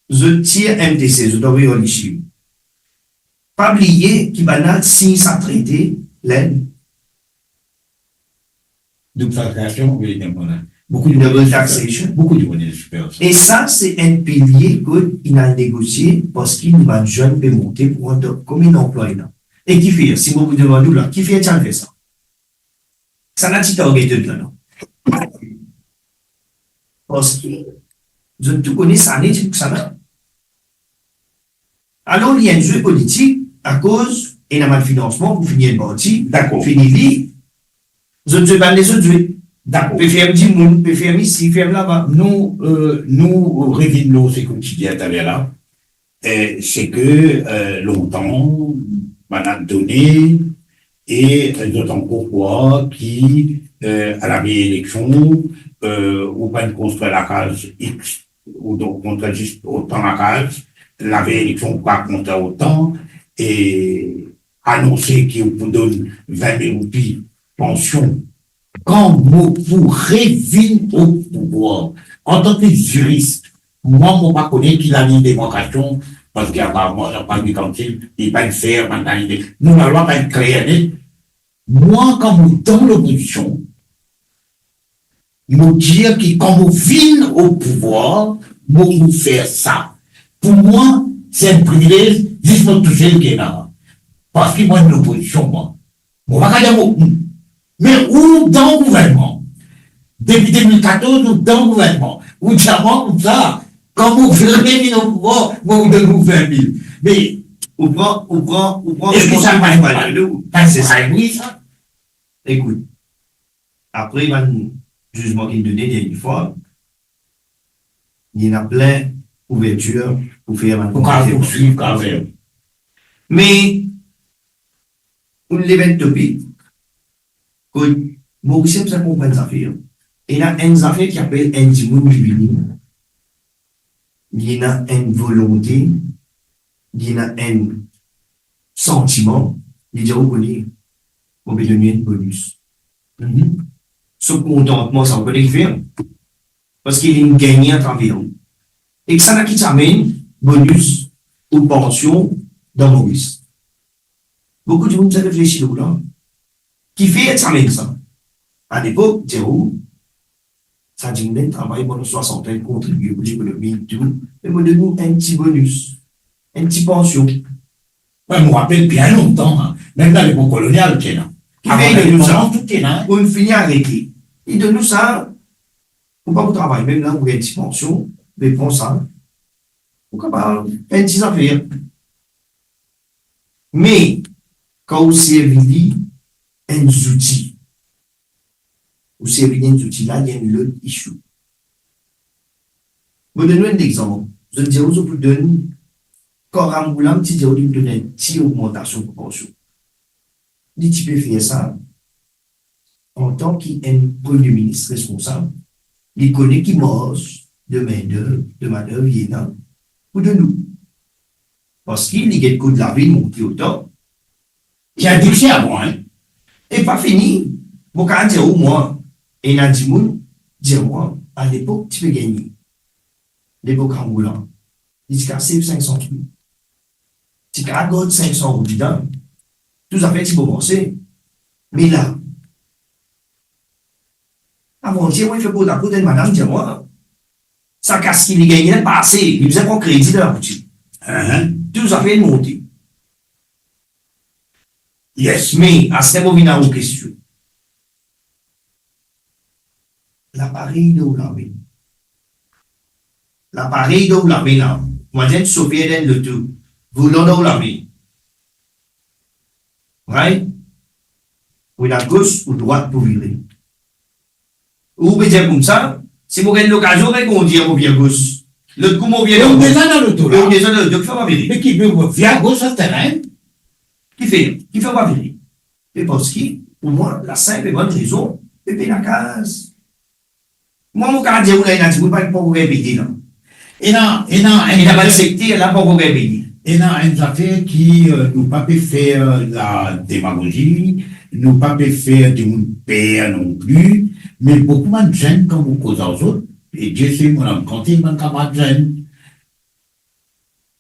zot tir M T C, zot anvoy an Lisie. Pa bliye ki bann la sign sa trete, Lenn. Double taxation, wi, donk, voilà. Boukou dimoun, double taxation. Boukou dimoun inn sifer sa. E sa, se enn pilie kot inn al negosie, parski nou bann zenn pe monte pou rant kouma enn anplwaye la. E kifer, si mo pou demann ou la, kifer ti al fer sa? Kisannla ti target ladan? Parski zot tou kone sa, ne ti pou kisannla. Alor, li enn zwe politik, akoz ena bann finansman pou fini enn parti, dakor, fini li, zot zwe bann lezot zwe. Dakor. Pe ferm dimoun, pe ferm isi, ferm laba. Nou, eh, nou revinn lor seki ti dir taler la, eh, seki, eh, lontan, bann la done, e, eh, zot ankor krwar ki, eh, a la vey eleksion, eh, ou pa'nn konstrir lakaz X, ou donk kont zis otan lakaz, laveilh eleksion ou pa kont otan, e anonse ki ou pou donn vin mil roupi pansion. Kan mo pou revinn o pouvwar, antan ki ziris, mwa, mo pa kone ki laliy demarkasion, parski aparaman, Jean-Paul Mikantil, li pa enn fer, pa enn laliy de, nou lalwa pa enn kler net. Mwa, kan mo dan lopozision, mo dir ki kan mo vinn o pouvwar, mo pou fer sa. Pou mwa, se enn privilez, zis mo tousel ki ena. Parski mwa, enn lopozision, mwa. Mo pa kapav dir mo, me ou dan gouvernman. Depi de mil katorz, ou dan gouvernman. Ou dir mwa koumsa, kan mo vinn o pouvwar, mo pou donn ou vin mil. Me ou pran, ou pran, ou pran... Eski sa pa enn, pa enn briz, sa? Ekout, apre bann zizman ki done dernie fwa, li ena plin ouvertir pou fer bann... Pou kapav poursuiv, pou kapav fer. Me, ou lev enn topik, kot Morisien bizin konprann zafer. Ena enn zafer ki apel enn dimoun ki vini, li ena enn volonte, li ena enn santiman, li dir, ou kone, mo pe donn li enn bonis. Mhm. So kontantman sa, ou kone ki fer? Parski li gagne atraver ou. Ek kisannla ki ti amenn bonis ou pansion dan Moris? Boukou dimoun ti reflesi lor la. Kifer ti amenn sa? Alepok, dir ou, sa dimoun inn travay pandan swasant an, inn kontribie pou lekonomi, tou, me mo donn ou enn ti bonis, enn ti pansion. Wi, mo rapel bien lontan, mem dan lepok kolonial, ti ena. Kifer li donn nou sa? Avan lendepandans, tou ti ena. Pou nou fini arete. Li donn nou sa, ou pa pou travay, mem la, ou gagn ti pansion, me pran sa, ou kapav fer enn ti zafer. Me, kan ou servi li enn zouti, ou servi li enn zouti, la, li enn lot issue. Mo donn ou enn lexanp. Zot dir ou zot pou donn, kan Ramgoolam ti dir ou li pou donn enn ti ogmantasion pou pansion. Li ti pe fer sa antan ki enn premie minis responsab, li kone ki marz de mendev, de manev li ena pou donn ou. Parski li get kou lavil monte otan. Ti indiksye avan, en? E pa fini, mo kapav dir ou, mwa, ena dimoun dir mwa, alepok ti pe gagne. Lepok Ramgoolam, li ti kapav sev sink san roupi. Ti kapav gard sink san roupi dan. Tou zafer ti bomanse. Me la, avan-ier, mo fer portaport enn madam dir mwa, sa kas ki li gagne la pa ase, li bizin pran kredi dan laboutik. Ahan. Tou zafer monte. Yes. Me, aster mo vinn ar ou kestion. Laparey dan ou lame. Laparey dan ou lame la. Mo dir enn sofer dan enn loto. Volan dan ou lame. Right? Ou ena gos ou drwat pou vire. Ou pe dir koumsa, si mo gagn lokazion, mo kondir, mo vir gos. Lot kou mo vir... E ou deza dan loto la. E ou deza dan loto, kifer pa vire? Me ki, me ou vir gos sa teren? Kifer? Kifer pa vire? Me parski, pou mwa, lasinp e bonn rezon, pe pena kaz. Mwa, mo kapav dir ou la, ena dimoun pa, pankor gagn peye la. Ena, ena, ena bann sekter la pankor gagn peye. Ena enn zafer ki, euh, nou pa pe fer la demagozi, nou pa pe fer dimoun per non pli, me boukou bann zenn, kan mo koz ar zot, e Dieu seul mo lam kante bann kamarad zenn.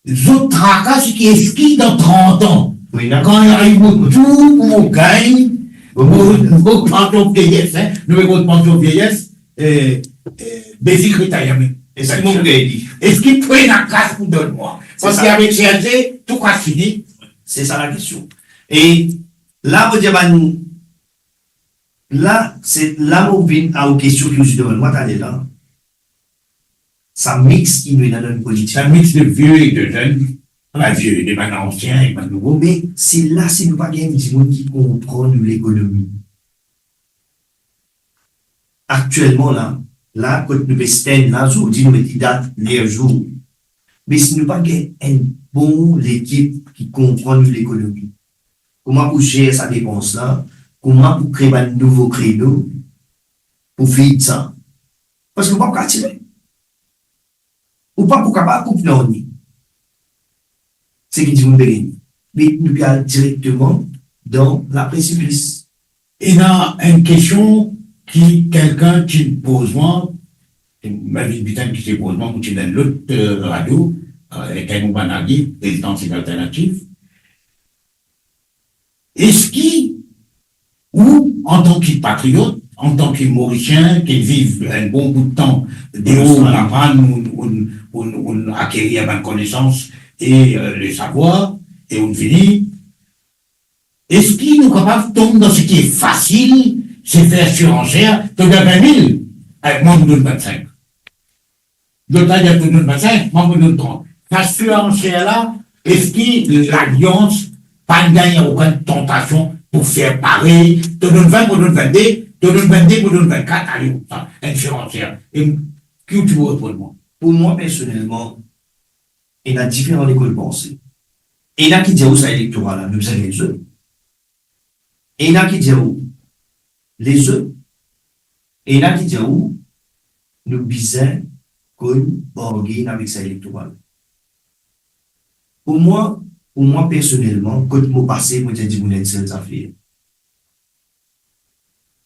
Zot traka seki eski dan trant an, wi, kan ariv mo tour pou mo gagn mo, mo pansion vieyes, en, nou pe kont pansion vieyes, eh, eh, basic retirement. Eski mo pou gagn li? Eski pou ena kas pou donn mwa? Parski avek C S G, tou kas fini. Se sa lakestion. E la, mo dir bann, la, se la mo vinn ar ou kestion ki ou ti demann mwa taler la. Sa mix ki nou ena dan politik. Sa mix de vie e de zenn, pa vie, de bann ansien e bann nouvo. Me se la, si nou pa gagn dimoun ki konpran nou lekonomi. Aktielman la, la kot nou pe stand la, zordi nou met li dat, ler, zour. Me si nou pa gagn enn bon lekip ki konpran nou lekonomi, kouma pou zer sa depans la, kouma pou kre bann nouvo kreno pou vid sa? Parski nou pa pou kav tire. Ou pa pou kapav koup nanye seki dimoun pe gagne. Me nou pe al direkteman dan lapresipis. Ena enn kestion ki kelkenn ti poz mwa, Melvin Biten ki ti poz mwa, mo ti dan lot, eh, radio, eh, ek enn bann ami, Rezidan Alternatif. Eski ou, antan ki patriot, antan ki Morisien ki viv enn bon bout tan deor Lavann, ou, ou, ou, ou akerir bann konesans e, eh, le savwar, e ou vini, eski nou kapav tom dan seki fasil, se fer siranser, to donn vin mil, eh, mwa mo donn vinn-sink. Lot la, li a donn vinn-sink, mwa mo donn trant. Sa siranser la, eski Lalians pa'nn gagn okenn tantasion pou fer parey, to donn vin, mo donn vinn-de, to donn vinn-de, mo donn vinn-kat, ale, koumsa, enn siranser. E ki ou ti pou reponn mwa? Pou mwa, personelman, ena diferan lekol panse. Ena ki dir ou sa elektoral la, nou bizin gagn zot. Ena ki dir ou, lezot, ena ki dir ou, nou bizin konn bargain avek sa elektoral. Pou mwa, pou mwa personelman, kot mo pase, mo dir dimoun enn sel zafer.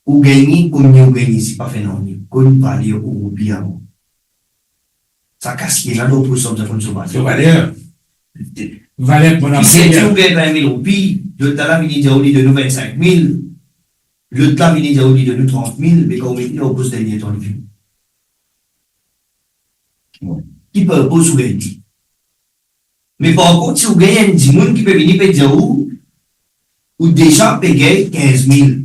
Ou gagne, konbien ou gagne, si pa fer nanye, konn valer ou roupi avan. Sa kas ki ena dan ou pos, sa bizin konn so valer. So valer. Valer ki mo ena. Ki si ou gagn vin mil roupi, lot la vini dir ou li donn ou vinn-sink mil, lot la vini dir ou li donn ou trant mil, me kan ou met li dan ou pos dernie tan li fini. Wi. Ki purpose ou gagn li? Me par kont, si ou gagn enn dimoun ki pe vini pe dir ou, ou deza pe gagn kinz mil.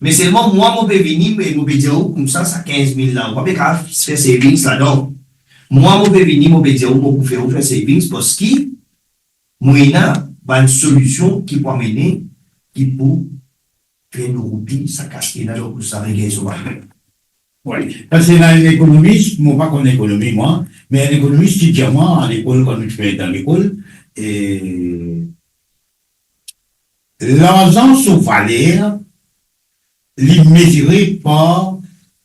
Me selman mwa, mo pe vini, me mo pe dir ou koumsa, sa kinz mil la, ou pa pe kapav fer savings ladan. Mwa, mo pe vini, mo pe dir ou, mo pou fer ou fer savings, parski mo ena bann solision ki pou amene, ki pou fer nou roupi, sa kas ki ena, donk sa regagn so valer. Wi, parski ena enn ekonomis, mo pa konn ekonomi mwa, me enn ekonomis ti dir mwa, lekol, kan nou ti pe dan lekol, e, larzan so valer, li mezire par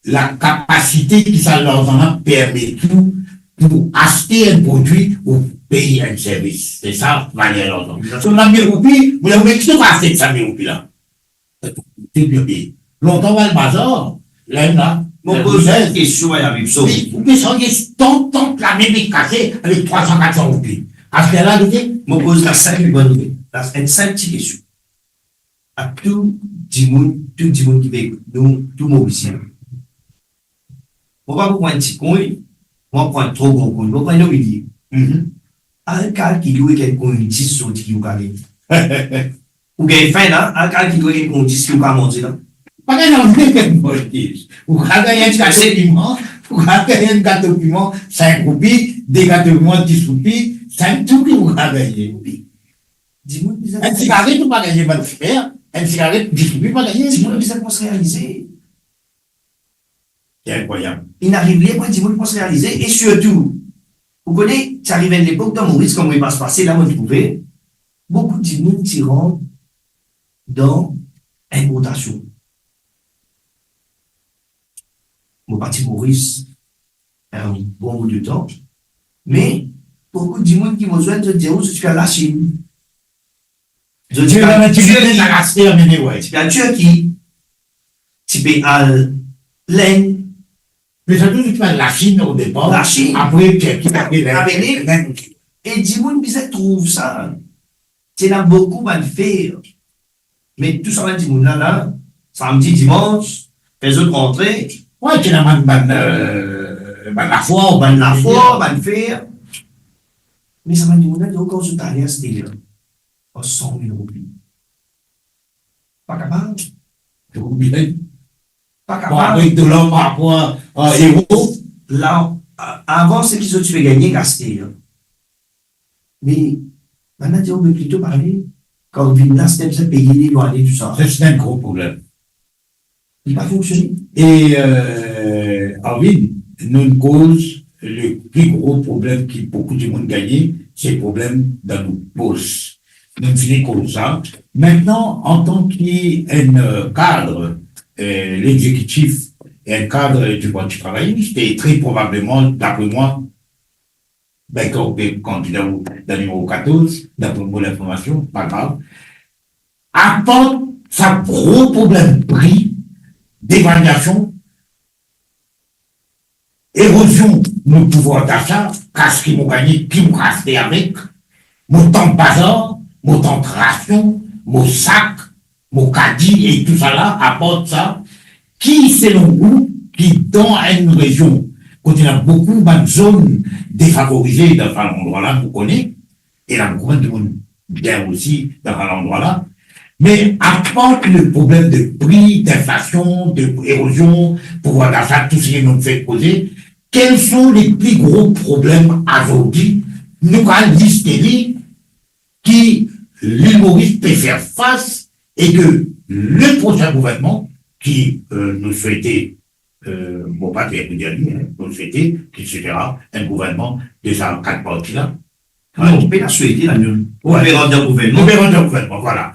lakapasite ki sa larzan la permet ou pou aste enn prodwi ou pey enn servis. Se sa, valer larzan. Exact. So, ena mil roupi, mo dir ou, me ki to pou aste sa mil roupi la? Tou bien peye. Lontan, ou al bazar, la, la, mo poz enn kestion, Ayab Ipso. Wi, ou pe santi tant, tant lame pe kase avek trwa san, kat san roupi. Aster la, li pe... Mo poz la sinp bann, la, enn sinp ti kestion. A tou dimoun, tou dimoun ki pe ekout nou, tou Morisien. Mo pa pou pran enn ti koin, mo pran tro gran koin, mo pran enn omilie. Mhm. Al kalkile ou ek enn koin dis sorti ki ou gagn. Ou gagn fin la, al kalkile ou ek enn koin dis ki ou kapav manze la. Pa gagn anvi ek enn koin dis. Ou kapav gagn enn gato piman, ou kapav gagn enn gato piman, sink roupi, de gato piman, dis roupi, sink roupi ou kapav gagn. Dimoun bizin... Enn sigaret, ou pa gagn, bann fimer, enn sigaret, dis roupi, pa gagn. Dimoun bizin koumans realize. Se inkrwayab. Inn ariv ler pou dimoun koumans realize, e sirtou, ou kone, ti ariv enn lepok dan Moris, kan mo pas pase la, mo trouve, boukou dimoun ti rant dan inportasion. Mo parti Moris, enn bon bout de tan. Me, boukou dimoun ki mo zwenn, zot dir ou, zot ti pe al Lasinn. Zot ti pe al Tirki, ti pe al Lasinn, amenn, wi. Ti pe al Tirki, ti pe al Lenn. Me sa tou, zot ti pe al Lasinn o depar. Lasinn. Apre, Tirki, apre Lenn. Apre Lenn. Lenn. E dimoun bizin trouv sa. Ti ena boukou bann fer. Me tou sa bann dimoun la, la, samdi, dimans, fer zot rantre. Wi, ti ena bann, bann, eh, bann lafwar, bann lafwar, bann fer. Me sa bann dimoun la, donk, kan zot ale aster la, ar san mil roupi. Pa kapav. Roupi, wi. Pa kapav. Bon, avek dolar par rapor a, a euro. La, a-, avan, seki zot ti pe gagne, gaste, hein. Me, bann la dir, ou pe plito pale, kan ou vinn la, se bizin peye, lwanye, tou sa. Sa, se enn gro problem. Li pa fonksione. E, eh, Arvin, nou koz le pli gro problem ki boukou dimoun gagne, se problem dan nou pos. Nou fini koz sa. Aster, antan ki enn, eh, kad, eh, lexekitif, enn kad di Parti Travayis, e tre probableman, dapre mwa, Dakor, ou pe kandida ou dan nimero katorz, dapre mo linformasion, pa grav. Apar sa gro problem pri, devalizasion, erozion nou pouvwar dasa, kas ki mo gagne, ki mo aste avek, mo tant bazar, mo tant rasion, mo sak, mo kadi e tousala, apar sa, ki selon ou, ki dan enn rezion kot ena boukou bann zone defavorize dan sa landrwa la, nou kone, ena boukou bann dimoun bien osi dan sa landrwa la, me apar le problem de pri, d'inflasion, de erozion, pouvwar dasa, tou seki nou fek koze, quels sont les plus gros problèmes aujourd'hui, nou kapav liste li, ki Lil Moris pe fer fas e ke le prosin gouvernman ki, euh, nou swete, euh, mo pa pe dir li, hein, nou swete ki se sera un gouvernement de sa kat parti la. Non, nou pena swete la, nou, ouais, nou pe rant dan gouvernman. Nou pe rant dan gouvernman, vwala.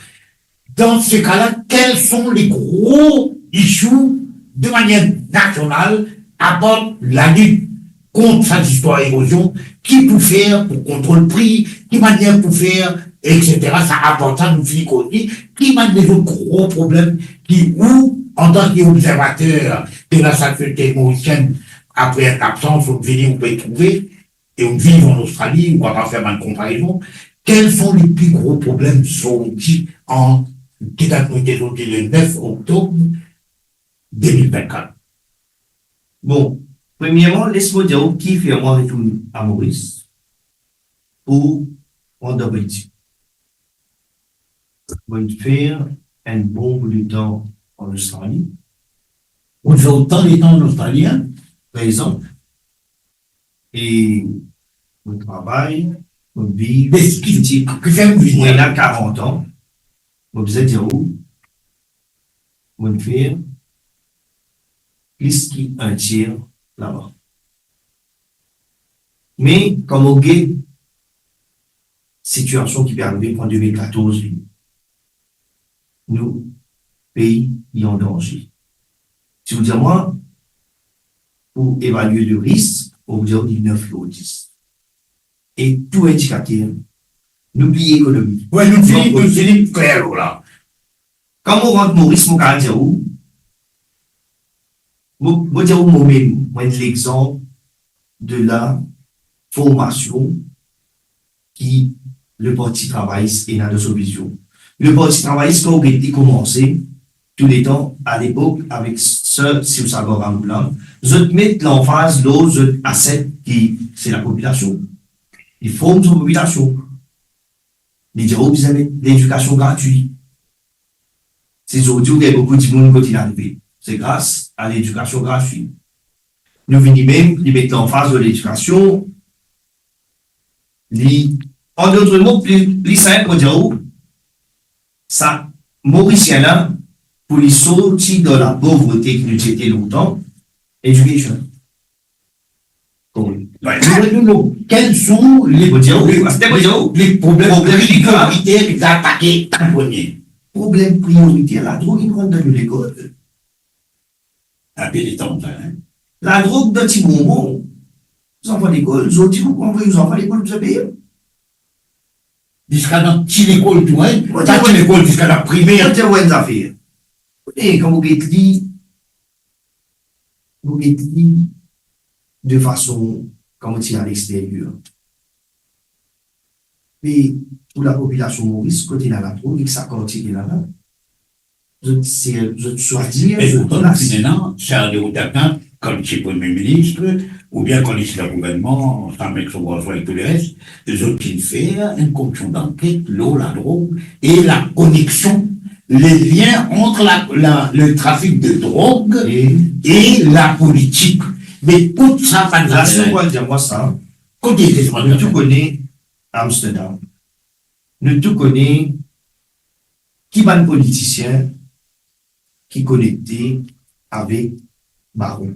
Dan se ka la, quels sont les gros issues de manière nationale, apar lalit kont sa zistwar erozion, ki pou fer pou kontrol pri, ki manier pou fer, et cetera. Sa, apar sa, nou fini koz li, ki bann lezot gro problem ki ou, antan ki obzervater de la sosiete morisienn, apre enn labsans, ou vini, ou pe trouve, e ou viv an Ostrali, ou kapav fer bann konparezon, quels sont les plus gros problèmes zordi an, ki dat nou ete zordi le nef oktob de mil vennkat? Bon, premierman, les mo dir ou ki fer mwa retourn a Moris pou rant dan politik. Mo'nn fer enn bon bout letan an Ostrali. Ou fer otan letan an Ostrali, hein? Trez an. E mo travay, mo viv, ki, ki fer mo vini la karant an, mo bizin dir ou, mo'nn fer plis ki enn tier laba. Me kan mo get sitiasion ki pe arive an de mil katorz, nou pei li an danze. Si ou dir mwa, pou evalie le risk, ou dir li nef lor dis. E tou indikater, nou bliye ekonomi. Wi, nou fini, nou fini kler lor la. Kan mo rant Moris, mo kapav dir ou, mo, mo dir ou momem, mo enn lexanp de la formasion ki le Parti Travayis ena dan so vizion. Le Parti Travayis, kan ou get li koumanse, tou letan, alepok, avek Sir Sibusiso Ramoulin, zot met lanfaz lor zot aset ki se lapopilasion. Li form so popilasion. Li dir ou bizin met ledikasion gratwi. Si zordi ou gagn boukou dimoun kot inn arive, se gras a ledikasion gratwi. Nou vini mem, li met lanfaz lor ledikasion, li, an dot mo, pli, pli sinp pou dir ou, sa Morisien la, pou li sorti dan lapovrete ki nou ti ete lontan, education. Bon. Wi. Nou, nou, nou, quels sont les, mo dir ou, les, mo dir ou, les problèmes, problem prioriter ki atake an premie? Problem prioriter, ladrog inn rant dan nou lekol. Apel letan sa, hein? Ladrog dan ti bonbon. Zanfan lekol, zordi pou anvoy zanfan lekol, pou sa peye. Ziska dan ti lekol tou, hein? Mo dir ou, pa ti lekol, ziska dan primer. Mo dir ou enn zafer. Kote, kan mo get li, mo get li de fason, kouma dir, a lexteryer. Me pou lapopilasion Moris, kote ena ladrog, ek sa kartie ki ena la, zot, se, zot swazir, e zot pourtan, plas. Finn ena Charles Deroux-Tapin, kan li ti premie minis, oubien kan li ti dan gouvernman, ansam ek so garson ek tou leres, zot finn fer enn komision danket lor ladrog e lakoneksion, le lien entre la, la, le trafik de drog e, e lapolitik. Me kot sa, pa la, si ou dir mwa sa, kote, nou tou kone Amsterdam. Nou tou kone ki bann politisien ki konekte avek baron.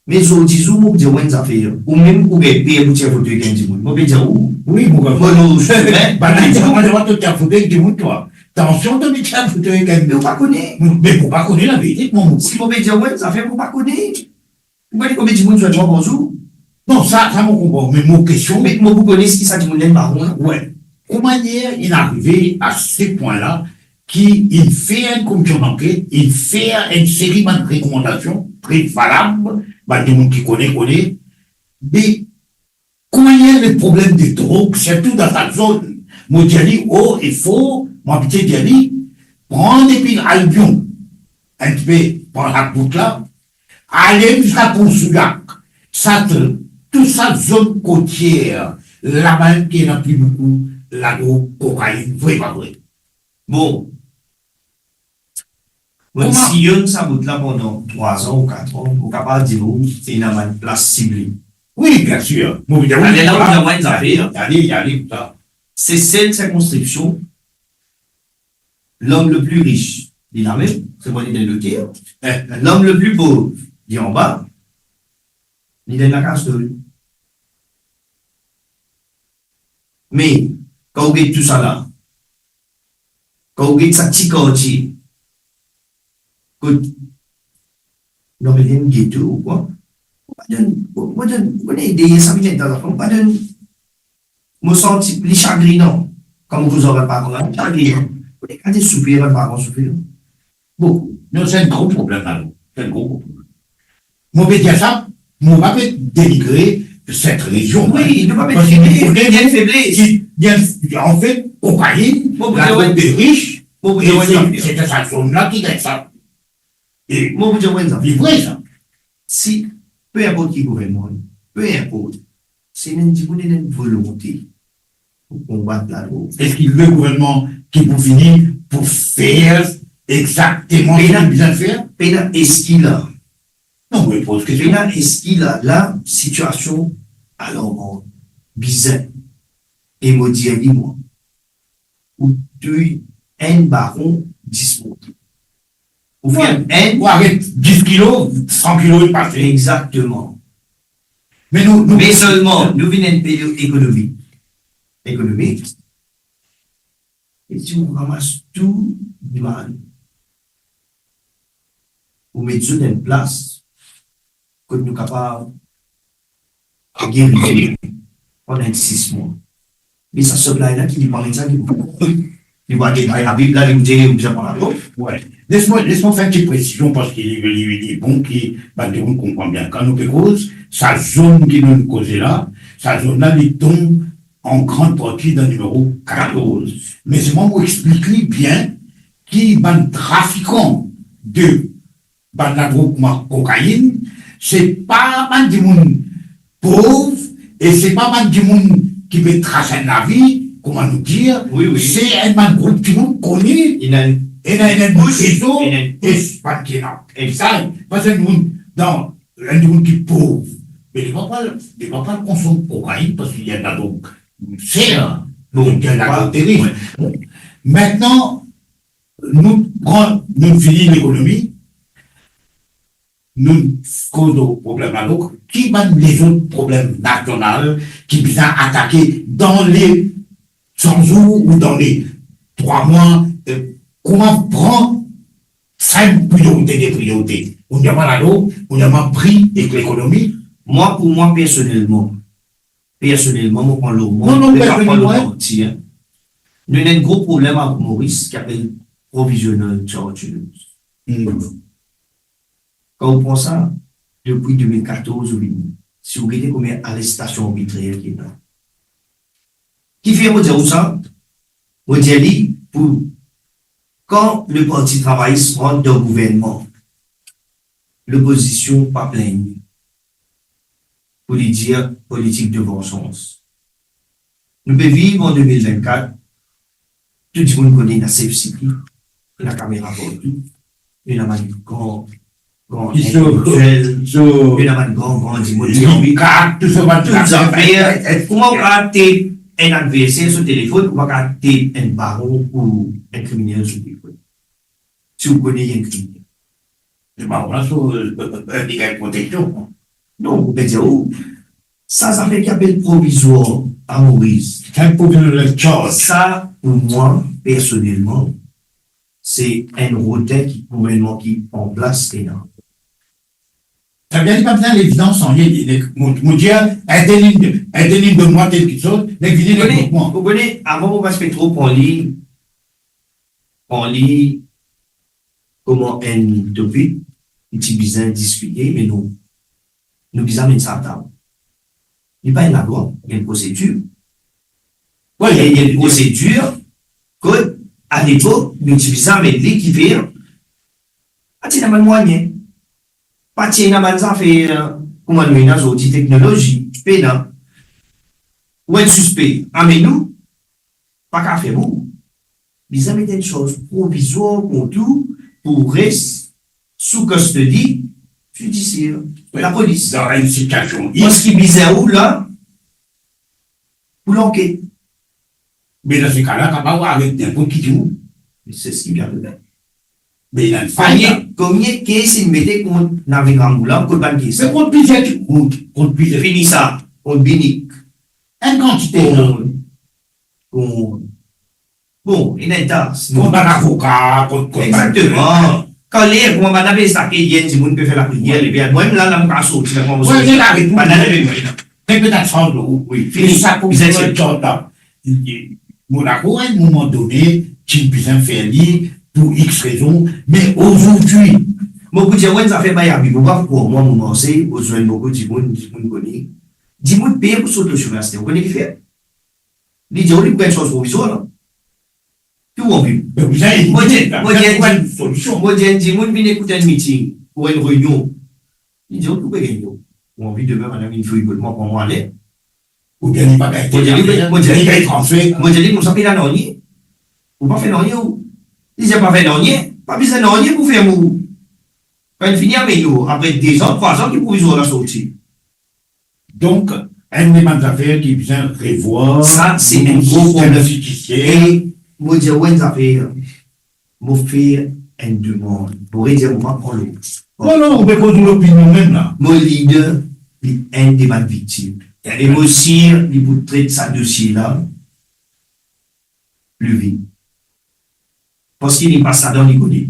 Me zordi zour, mo dir ou enn zafer, ou mem ou gagn per pou tir foto ek enn dimoun. Mo pe dir ou, wi, mo gagn, mo lor sime, bann dimoun, mo dir ou, to tir foto ek dimoun, twa. Tansion, to pe tir foto ek enn, me ou pa kone. Me ou pa kone laverite, mo, mo. Si mo pe dir ou enn zafer, mo pa kone. Ou kone konbien dimoun swet mwa par zour? Non, sa, sa mo konpran, me mo kestion, me mo pou kone ki sa dimoun la inn baron la. Wi. Kouma inn arive a se pwin la, ki inn fer enn komision danket, inn fer enn seri bann rekomandasion tre valab, bann dimoun ki kone, kone, me kouma inn le problem de drog, sirtou dan sa zone, mo dir li o e for, mo abitie dir li, pran depi Albion, enn tipe pran sa bout la, ale ziska Pont Souillac, sa tou, tou sa zone kotier, laba ki ena pli boukou ladrog, kokainn, vre pa vre? Bon. Mo Kouma? Siy sa bout la pandan trwa an ou kat an, mo kapav dir ou, ena bann plas sible. Wi, bien sir. Mo, ale la, ou dir mwa enn zafer. Ale, ale, ale, koumsa. Sesel sirkonskripsion, lom le pli ris, li la mem, se mwa li dan lotel. Eh. Lom le pli pov, li anba, li dan lakasol. Me, kan ou get tousala, kan ou get sa ti kartie, kot, non, me enn geto ou kwa, mo pa donn, mo, mo donn, mo donn ide, sa vinn enn tan, mo pa donn, mo santi li sagrinan, kan mo koz ar bann paran, li sagrinan. Mo pe gete soufer, bann paran soufer. Bon, non, se enn gro problem, alor. Se enn gro problem. Mo pe dir sa, mo pa pe denigre set rezion, wi, nou pa pe denigre, parski nou kone li ena febles. Ki, li ena, anfet, kokainn, mo pou dir, wi, ladrog de ris, mo pou dir, wi, e se, se sa zone la ki gagn sa. E mo pou dir, wi, sa, li vre, sa. Si, pe inport ki gouvernman, pe inport, si ena enn dimoun ena enn volonte pou konbat ladrog. Eski le gouvernman ki pou vini pou fer exakteman seki li bizin fer? Pena, eski la? Non, mo poz kestion. Pena, eski la, la, sitiasion alarman, bizin. E mo dir li, mwa, ou touy enn baron, dis mont. Ou fer enn, ou aret dis kilo, san kilo inn pase. Exakteman. Me nou, nou, me selman, nou vinn enn pei ekonomik. Ekonomik. E si ou ramas tou dimoun, ou met zot enn plas, kot nou kapav geri pandan enn sis mwa. Me sa supply la ki li pa enn sa ki pou, li pa get la, li pa, li pa, li pa, li pa. Wi. Les mwa, les mwa fer enn ti presizion, parski li, li, li bon ki bann dimoun konpran bien. Kan nou pe koz, sa zone ki nou koze la, sa zone la, li tom an gran parti dan nimero katorz. Me selman mo explik li bien ki bann trafikan de bann ladrog kouma kokainn, se pa bann dimoun pov, e se pa bann dimoun ki pe tras enn lavi, kouma nou dir, wi, wi, se enn bann group dimoun kone, ena enn, ena, ena enn kous, rezo, ena enn kous, e bann ki ena. Exact. Parski enn dimoun dan, enn dimoun ki pov, me li pa, li pa konsom kokainn parski li ena ladrog ser, bon, li ena ladrog teris. Bon. Mintnan, nou pran, nou fini lekonomi, nou koz lor problem ladrog, ki bann lezot problem nasional ki bizin atake dan le san zour ou dan le trwa mwa, eh, kouma pran sink priyorite de priyorite? Ou ena ladrog, ou ena pri ek lekonomi. Mwa, pou mwa, personelman, personelman, mo pran lor mwa, non, non, mo pa pran lor parti, hein. Nou ena enn gro problem avek Moris ki apel provisional charges. Hmm. Kan ou pran sa, depi de mil katorz ou vini, si ou gete konbien arestasion arbitrer ki ena. Kifer mo dir ou sa? Mo dir li, pou, kan le Parti Travayis rant dan gouvernman, lopozision pa plengn pou li dir politik de vanzans. Nou pe viv an de mil vennkat, tou dimoun kone ena Safe City, ena kamera partou, ena bann gran, gran intelektiel, ena bann gran, gran dimoun ki anvi kat, tou sa, tou sa. Kouma ou kapav tep enn adverser so telefonn, ou pa kapav tep enn baron ou enn kriminel so telefonn? Si ou kone li enn kriminel. Me baron la, so, eh, eh, li gagn proteksion. Non, mo pe dir ou, sa, sa zafer ki apel provizwar a Moris. Sa enn provizwar charge. Sa, pou mwa, personelman, se enn rotin ki gouvernman ki an plas ena. Savedir li pa bizin levidans, nanye, li, li, mo, mo dir, entel inn, entel inn donn mwa tel kiksoz, nek vini, nek mont mwa. Ou kone, avan mo pa pe tro pran li, pran li kouma enn topik ki ti bizin diskite, me nou, nou bizin amenn sa atab. Li pa enn lalwa, li enn prosedir. Wi, li enn prosedir kot, alepok, nou ti bizin amenn li kifer, pa ti ena bann mwayin. Pa ti ena bann zafer kouma nou ena zordi, teknolozi, pena. Ou enn sispe, amenn ou, pa kapav fer ou. Bizin met enn sort provizwar kont ou pou res sou kastodi zidisier, lapolis. Dan enn sitiasion X. Parski bizin ou la pou lanket. Me dan se ka la, kapav aret ninport ki dimoun. Se seki bien. Me ena enn fay la. Konbien, konbien kes inn mete kont Naved Ramgoolam, kot bann kes? Me kont plizier dimoun, kont plizier. Fini sa, kont Binik. Enn kantite, non? Kont, kont, bon, ena enn ta. Kont bann avoka, kont, kont bann... Exakteman. Kan ler, kouma bann apel sa, ke enn dimoun pe fer lapriyer, lever, mwa mem la, la mo kapav sorti, la kouma mo sorti. Wi, wi, wi. Bann la lev mwa la. Nek petet sanz, wi, wi. Fini. Sa pou bizin ser. Monako, a enn moman done, ti bizin fer li pou X rezon, me azordi, mo pou dir ou enn zafer, Bayabi, mo pa krwar mwa, mo marse, mo zwenn boukou dimoun, dimoun kone. Dimoun pe pou sot lor sime aster, ou kone ki fer? Li dir ou li pou gagn sort provizwar la. Ki ou anvi? Me bizin ena, mo dir, bizin trouv enn solision. Mo dir enn dimoun vinn ekout enn miting ou enn reynion. Li dir ou, ki ou pe gagn? Ou anvi demin madam vinn fouy kot mwa, pran mwa ale? Oubien li pa gagn, mo dir li, mo dir li, li gagn transfer. Mo dir li, koumsa, pe ena nanye. Ou pa fer nanye, ou. Li dir pa fer nanye, pa bizin nanye pou fer mo. Kan li fini avek nou, apre dezan, trwazan, ki provizwar la sorti. Donk, enn de bann zafer ki bizin revwar, sa, se enn gro problem. E mo dir ou enn zafer, mo fer enn demann. Mo redir, mo pa pran lor. Non, non, ou pe koz ou lopinion mem la. Mo lider, li enn de bann viktim. E mo sir, li pou tret sa dosie la pli vit. Parski li pas ladan, li kone.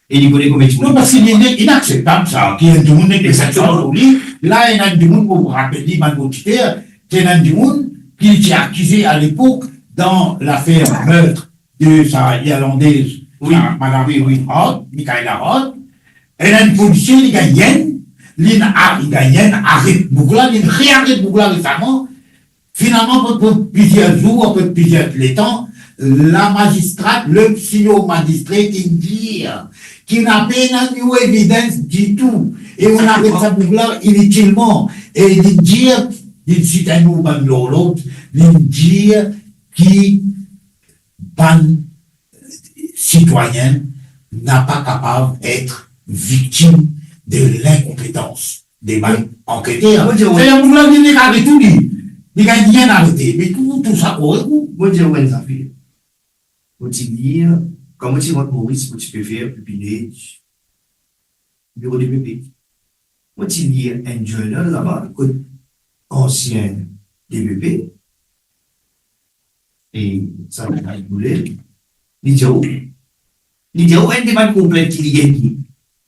E li kone konbien dimoun... Non, parski li, li inakseptab sa, ki enn dimoun nek... Exakteman. Li, la, ena enn dimoun, mo rapel li, bann oditer, ki ena enn dimoun ki ti akize alepok dan lafer meurtre de sa Irlandez, wi, sa madam, wi, wi, Hart, Michaela Hart. Ena enn polisie, li gagn enn, li a, li gagn enn, aret boug la, li rearet boug la resaman, finalman, apre, apre plizier zour, apre plizier letan, lamazistra, le senior magistrate, inn dir ki napa ena evidens ditou, e inn aret sa boug la initilman. E li dir, li sit enn mo bann lor lot, li dir ki bann sitwayin napa kapav et viktim de linkonpetans de bann anketer. Mo dir ou, se enn boug la, li, li gagn tou, li, li gagn bien arete, me tou, tou sa korek ou? Mo dir ou enn zafer. Mo ti lir, kan mo ti rant Moris, mo ti pe fer pipinez biro D P P. Mo ti lir enn journal laba, kot ansien D P P, e sa, li dir ou, li dir ou, enn de bann konplent ki li gagn,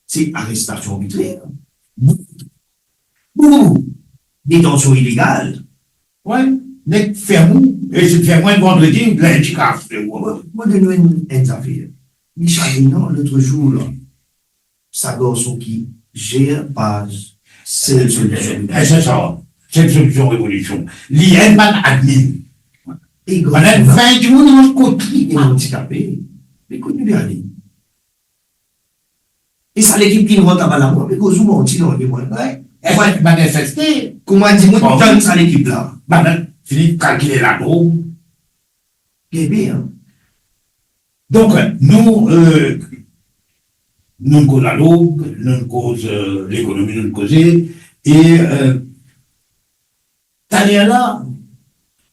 se arestasion arbitrer. Boukou, boukou. Detansion ilegal. Wi, nek ferm ou, e si ferm ou enn vandredi, lindi kapav fer ou. Mo, mo donn ou enn, enn zafer. Michel Renan, lot zour la, sa garson ki zer paz Sel Solision. E se sa, Sel Solision Revolision. Li enn bann admin. E pandan garson la, vin dimoun rant kot li. E andikape. Me kot nou pe ale? E sa lekip ki rant laba la, mwa, me koz ou manti, non, li, mwa. Wi. E bann S S T. Kouma dimoun tann sa lekip la? Bann fini kalkile ladrog. Bien, bien. Donk, nou, euh, nou koz ladrog, nou koz, euh, lekonomi, nou koze, e, euh, taler la,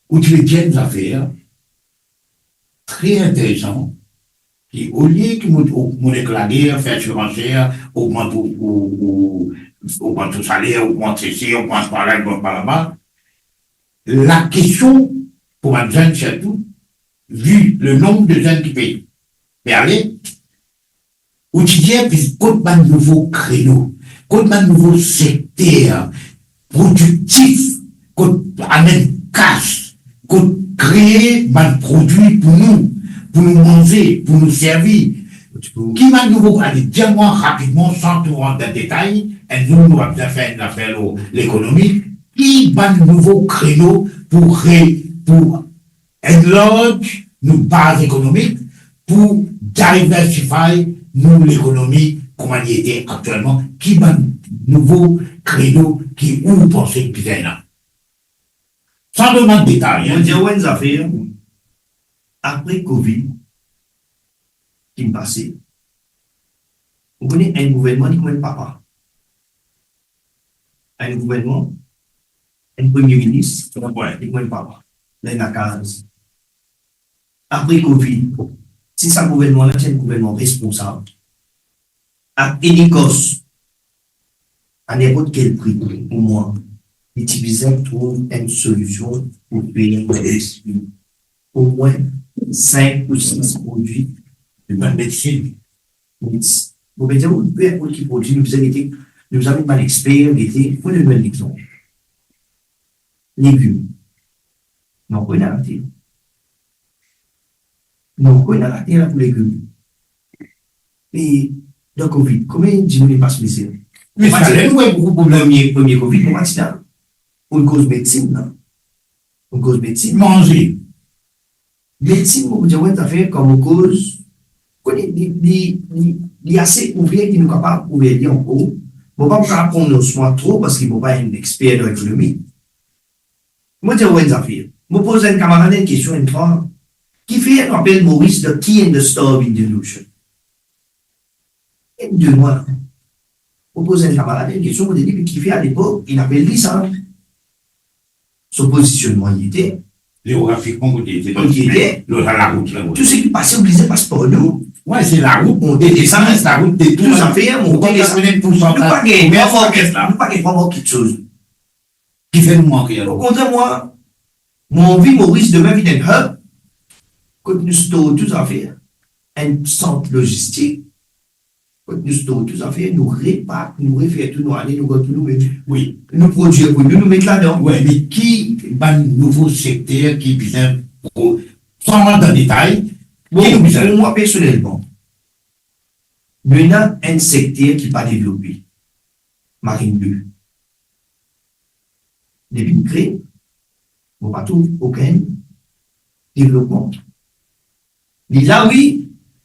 ou ti pe dir enn zafer tre interesan, ki olie ki mo, mo, mo nek lager, fer siranser, ogmant ou, ou, ou, ogmant ou saler, ogmant sesi, ogmant par la, ogmant par laba, lakestion pou bann zenn sirtou, vi le nonb de zenn ki pe, pe ale, ou ti dir, pi kot bann nouvo kreno, kot bann nouvo sekter prodiktif, kot amenn kas, kot kree bann prodwi pou nou, pou nou manze, pou nou servi. Ki bann nouvo, ale, dir mwa rapidman, san tou rant dan detay, enn zour nou va bizin fer enn zafer lor lekonomi, ki bann nouvo kreno pou re-, pou enlarge nou baz ekonomik, pou diversify nou lekonomi kouma li ete aktielman, ki bann nouvo kreno ki ou panse ki bizin la? San donn bann detay, mo hein. Dir ou enn zafer, apre Covid ki pase, ou kone enn gouvernman, li kouma enn papa. Enn gouvernman, enn premie minis, li kouma enn papa. La, enn lakaz. Apre Covid, si sa gouvernman la ti enn gouvernman responsab, ak enn lekor, a ninport kel pri, pou mwa, li ti bizin trouv enn solision pou fer omwin sink ou sis prodwi de bann medsin. Mo pe dir ou, pe inport ki prodwi, nou bizin gete, nou bizin met bann exper, gete, mo donn enn lexanp. Legim. Non, kone arete. Non, kone arete la pou legim. E dan Covid, konbien dimoun inn pas mizer? Me sa, la nou trouv boukou problem. Premie, premie Covid, mo pa ti la. Pou koz medsin la. Pou koz medsin. Manze. Medsin, mo pou dir ou enn zafer, kan mo koz, kone li, li, li, li ase ouver ki nou kapav ouver li ankor. Mo pa pou kapav pronons mwa tro, parski mo pa enn exper dan ekonomi. Mo dir ou enn zafer. Mo poz enn kamarad enn kestion, enn tra, kifer nou apel Moris the key and the star of Indian Ocean? Enn de mwa la. Mo poz enn kamarad enn kestion, mo dir li, me kifer alepok inn apel li sa? So pozisionnman li ete, zeografikman kot li ete, kot li ete, lor sa larout la, tou seki pase oblize pas par nou. Wi, se larout monte, desann, larout detourn, tou zafer monte, desann. Pou konn sa, nou pa gagn, nou pa gagn, nou pa gagn vremem kiksoz. Kifer nou manke alor? Okontrer, mwa, mo anvi Moris demin vinn enn hub, kot nou store tou zafer, enn sant logistik, kot nou store tou zafer, nou repak, nou refer tou, nou ale, nou rant pou noumem. Wi. Nou prodwir pou nou, nou met ladan. Wi, me ki bann nouvo sekter ki bizin pro-, san rant dan detay, bon, ki nou bizin? Pou mwa, personelman, nou ena enn sekter ki pa devlope. Marine bleu. Depi li kre, mo pa trouv okenn devlopman. Li la, wi,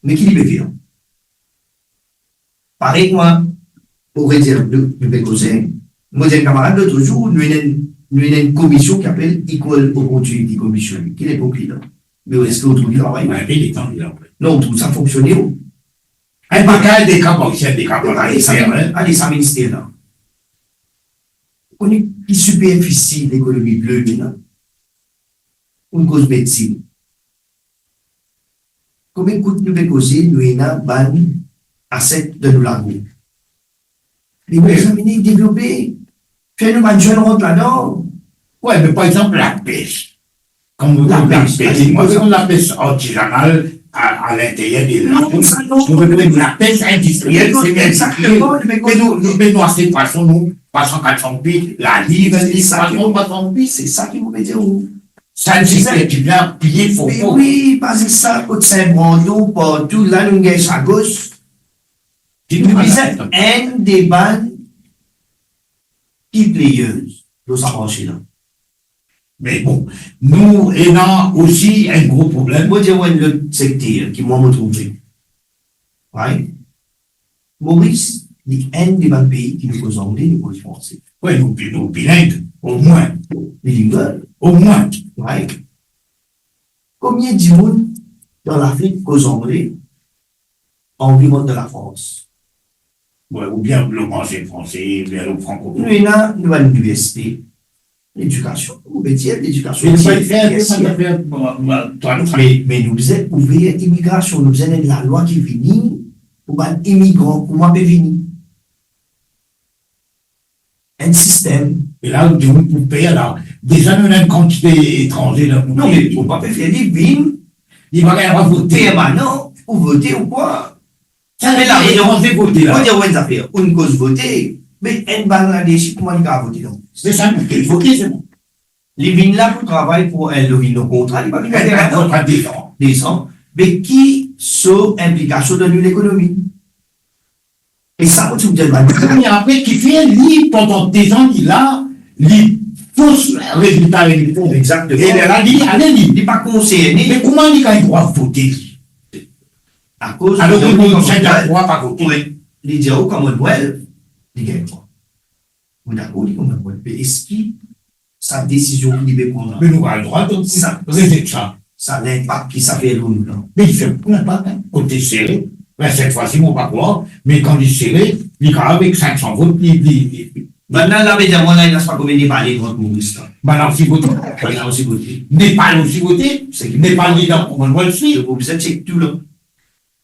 me ki li pe fer? Parey mwa, mo pe dir, nou, nou pe koze. Mo dir enn kamarad lot zour, nou ena enn, nou ena enn komision ki apel Equal Opportunity Commission. Ki lepok li la? Me eski ou trouv li travay? Wi, letan li la, wi. Non, ou trouv sa fonksione, ou? Enn pakaz de ka par isi, de ka par la, ale sa, hein? Ale sa minister la. Ou kone ki siperfisi lekonomi ble li ena? Ou koz medsin. Konbien kout nou pe koze, nou ena bann aset dan nou lago? Li pou zamini devlope, fer nou bann zenn rant ladan. Wi, me par exanp, lapes. Kan nou... Lapes, lapes, par exanp, lapes artizanal a, a linteryer de lago. Non, sa non. Nou pe fer lapes indistriel, se bien. Exakteman, me nou, nou, me nou aste pwason, nou, pwason kat san roupi, laliv, se sa ki pwason, pwason roupi. Se sa ki mo pe dir ou. Sa, se sa ki bien piye fort. Me wi, pa zis sa, kot Sin Brandon, partou, la nou gagn sa gos. Ki nou bizin enn de bann key players dan sa marse la. Me bon, nou ena osi enn gro problem. Mo dir ou enn lot sekter ki mwa mo trouve. Right? Moris, li enn de bann pei ki nou koz angle, nou koz franse. Wi, nou bi-, nou biling, omwin. Bilingual. Omwin. Right? Konbien dimoun dan Lafrik koz angle, anvi rant dan Lafrans? Wi, oubien lor marse franse, oubien lor frankofon. Nou ena, nou bann iniversite, ledikasion, ou pe dir ledikasion, me nou pa fer, bien sir, me, me nou bizin ouver imigrasion, nou bizin enn lalwa ki vini pou bann imigran kouma pe vini. Enn sistem. E la, ou dimoun pou per la. Deza, nou ena enn kantite etranze dan nou pei. Non, me ou pa pe fer li vinn, li pa gagn drwa vote, permanan, ou vote ou kwa? Sa, me la, etranze vote la. Mo dir ou enn zafer, ou'nn koz vote, Me enn Bangladeshi, kouma li kav vote dan? Me sa, nou pe vote, se bon. Li vinn la pou travay pou enn, li vinn lor kontra, li pa vinn... Enn kontra dezan. Dezan. Me ki so inplikasion dan nou lekonomi? E sa, kot ou dir bann... Me apre, kifer li, pandan dezan, li la, li fos rezilta eleksion? Exakteman. E lerla, li ale, li. Li pa konserne. Me kouma li gagn drwa vote, li? Akoz... Alor ki Morisien gagn drwa pa vote. Wi. Li dir ou Commonwealth, li gagn drwa. Mo dakor, li Commonwealth, me eski sa desizion ki li pe pran la... Me nou gagn drwa, donk, sa, rezet sa. Sa linpak ki sa fer lor nou la? Me li fer pou linpak, hein. Kot li sere, be, set fwa si, mo pa krwar, me kan li sere, li kav avek sink san vot, li, li, li... Bann la, la, me dir mwa la, ena sa konbien Nepale kont Moris la? Bann la osi vote. Bann la osi vote. Nepal osi vote. Nepal, li dan Commonwealth, li. Donk, ou bizin chek tou la.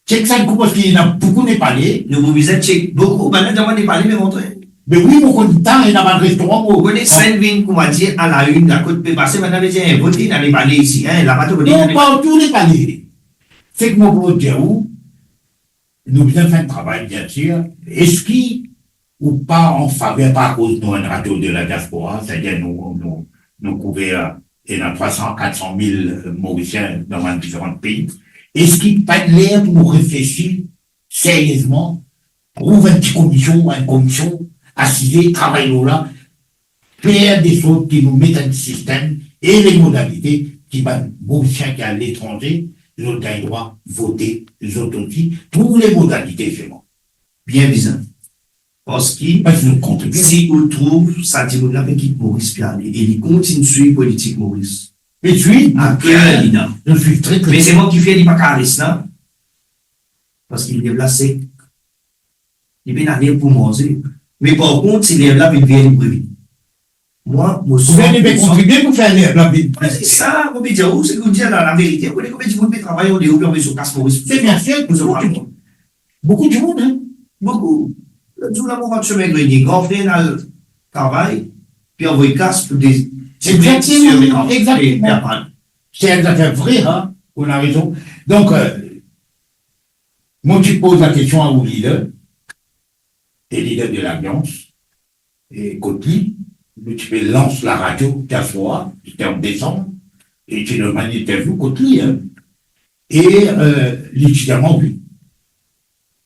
Chek sa, parski ena boukou Nepale. Nou pou bizin chek boukou. Bann la dir mwa Nepale, me montre. Me wi, mo konn sa, ena bann restoran, mo... Ou kone, sa inn vinn, kouma dir, a la une, la kot pe pase, bann la pe dir, eh, vote, ena Nepale isi, hein, laba to vote, ena Nepale. Non, partou Nepale. Seki mo pou dir ou, nou bizin fer enn travay, biensir. Eski ou pa an faver, pa akoz nou enn radio de la diaspora, setadir nou, nou, nou kouver ena trwa san, kat san mil, euh, Morisien dan bann diferan pei. Eski pa ler pou nou reflesi seriezman, trouv enn ti komision, enn komision asize, travay lor la, fer de sort ki nou met enn sistem e le modalite ki bann Morisien ki aletranze, zot gagn drwa vote, zot osi, trouv le modalite, seman. Bien bizin. Parski... Parski nou kontribie. Si ou trouv sa dimoun la pe kit Moris pe ale, e li kontign swiv politik Moris. Li swiv, a ker li dan. Li swiv tre, tre. Me se mwa ki fer li pa kav res la, parski li deplase, li pena ler pou manze. Me par kont, si ler la vinn vini, li pou revini. Mwa, mo... Oubien li pe kontribie pou fer ler la vinn... Wi, se sa, mo pe dir ou, seki ou dir la, laverite. Ou kone konbien dimoun pe travay andeor, pe anvoy so kas Moris? Se biensir, boukou dimoun. Boukou dimoun, hein? Boukou. Lot zour la, mo rant sime Grenie, gran frer al travay, pe anvoy kas pou de... Exakteman, exakteman. Se enn zafer vre, hein? Ou ena rezon. Donk, euh, mo ti poz lakestion a ou, lider, e lider de Lalians, e kot li, nou ti pe lans laradio diaspora, sete an desanm, e ti donn bann interview kot li, hein. E, euh, li ti dir mwa, wi,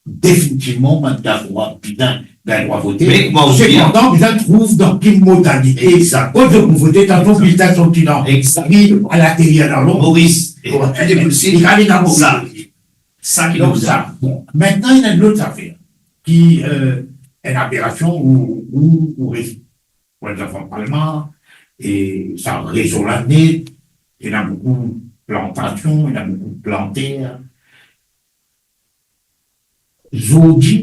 definitivman, bann diaspora bizin gagn drwa vote. Me, bon, sepandan, bizin trouv dan ki modalite. Exakt. Kot zot pou vote, dan zot bizin sorti dan... Exakt. Li al aterir dan Lond. Moris. Bon, e depi osi, li al dan Moris. Sa. Sa ki... Donk, nou sa, bon, mintnan, ena enn lot zafer ki, euh, enn aberasion ou, ou, ou res-, ou enn zanfan Palma, e sa rezon la net, ena boukou plantasion, ena boukou planter. Zordi,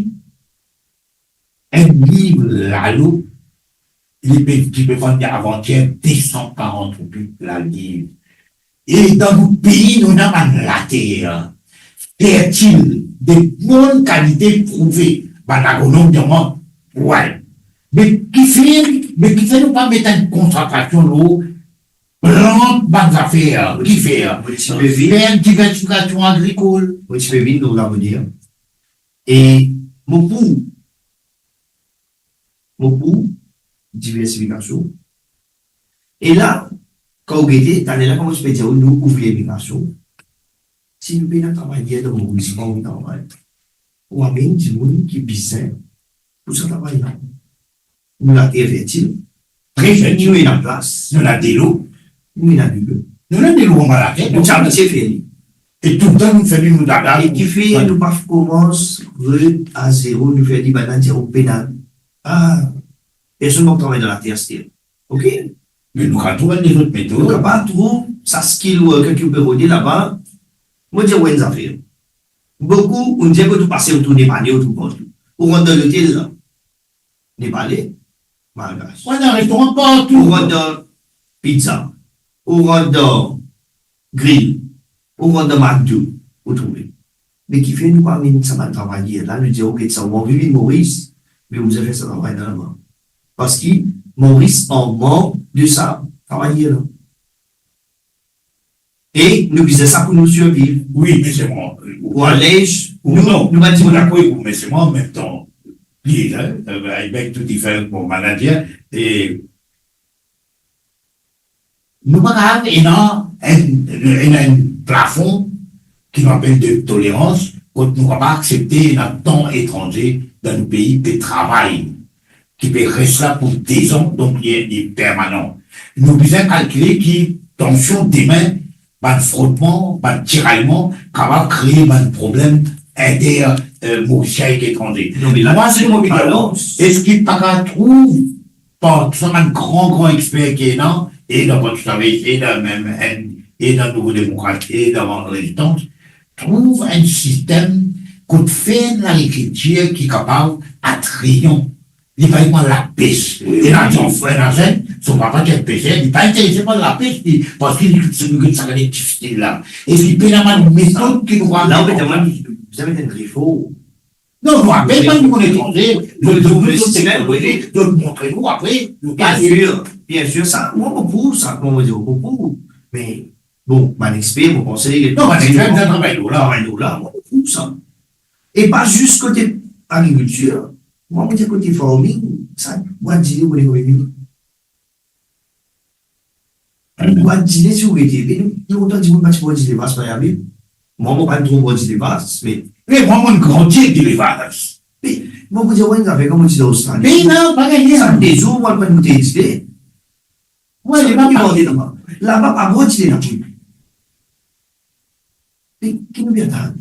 enn liv lalo, li pe, ti pe vann avantier de san karant roupi laliv. E dan nou pei, nou ena bann later fertil de bon kalite, prouve, bann agronom dir mwa, wi. Me kifer, me kifer nou pa met enn konsantrasion lor plant bann zafer, kifer, fer diversifikasion agrikol? Mo ti pe vinn lor la, mo dir. E mo pou, mo pou diversifikasion. E la, kan ou gete, taler la, kouma ti pe dir ou, nou ouvrir limigrasion. Si nou pena travayer dan Moris, kouma ou travay, ou amenn dimoun ki bizin pou sa travay la. Nou later fertil, tre fertil, nou ena plas, nou ena delo, nou ena delo. Nou ena delo anba later, nou ti abitie fer li. E toultan nou fer li, nou dada. E kifer nou pa koumans re a zero, nou fer li bann dir ou pena, ah, personn pa pou travay dan later aster. Ok? Me nou kapav trouv enn lezot metod. Nou kapav trouv sa skilled worker ki ou pe rode laba. Mo dir ou enn zafer. Boukou, ou dir kot ou pase, ou trouv Nepale, ou trouv partou. Ou rant dan lotel la, Nepale, Malgas. Ou dan restoran partou. Ou rant dan pizza. Ou rant dan grill. Ou rant dan McDo, ou trouve. Me kifer nou pa amenn sa bann travayer la, nou dir, ok, sa, ou anvi vinn Moris, me ou bizin fer sa travay la laba. Parski Moris an mank de sa travayer la. E nou bizin sa pou nou sirviv. Wi, me selman, ou alinz, ou nou, non, nou pa dir... Mo dakor avek ou, me selman, an mem tan, Pliz, hein, euh, I beg to differ, mon manager, e nou pa kapav ena enn, ena enn plafon ki nou apel de tolerans, kot nou kapav aksepte ena tan etranze dan nou pei pe travay, ki pe res la pou dezan, donk li, li permanan. Nou bizin kalkile ki tansion demin bann frotman, bann tirayman, kapav kree bann problem inter, euh, Morisien ek etranze. Non, me la, mwa, se mo ki dir, eski pa kapav trouv par sa bann gran, gran exper ki ena, e dan Parti Sosyalist, e dan M M N, e dan Nouvo Demokrat, e dan Rezistans, trouv enn sistem kot fer enn lagrikiltir ki kapav atrayan. Li pa enn lapes. Wi, wi. Ena enn zanfan, ena enn zenn, so papa ti enn peser, li pa interese par lapes, li, parski li, li, li, sa gagn difisil la. Eski pena bann metod ki nou kapav... La, ou met mwa, bizin met enn refor. Non, nou apel bann dimoun etranze, zot, zot, zot, zot montre nou, apre nou... Bien sir, bien sir, sa, mwa, mo pou sa, kouma mo dir, mo pou. Me, bon, bann exper, mo panse... Non, bann exper, bizin travay lor la. Travay lor la, mo pou sa. E pa zis kote agrikiltir. Mwa, mo dir kote farming, sa, bwat dile, ou kone konbien li? Bwat dile, si ou gete, me nou, lontan dimoun pa ti bwar dile vas, par exanp. Mwa, mo pa tro bwar dile vas, me... Me mwa, mo grandi ek dile vas. Me, mo pou dir, wi, avek, kouma ti dan Ostrali. Me non, pa gagne. Sak de zour, mwa, pran bouteil dile. Wi, li pa mande laba. Laba, pa bwar dile non pli. Me ki nou pe atann?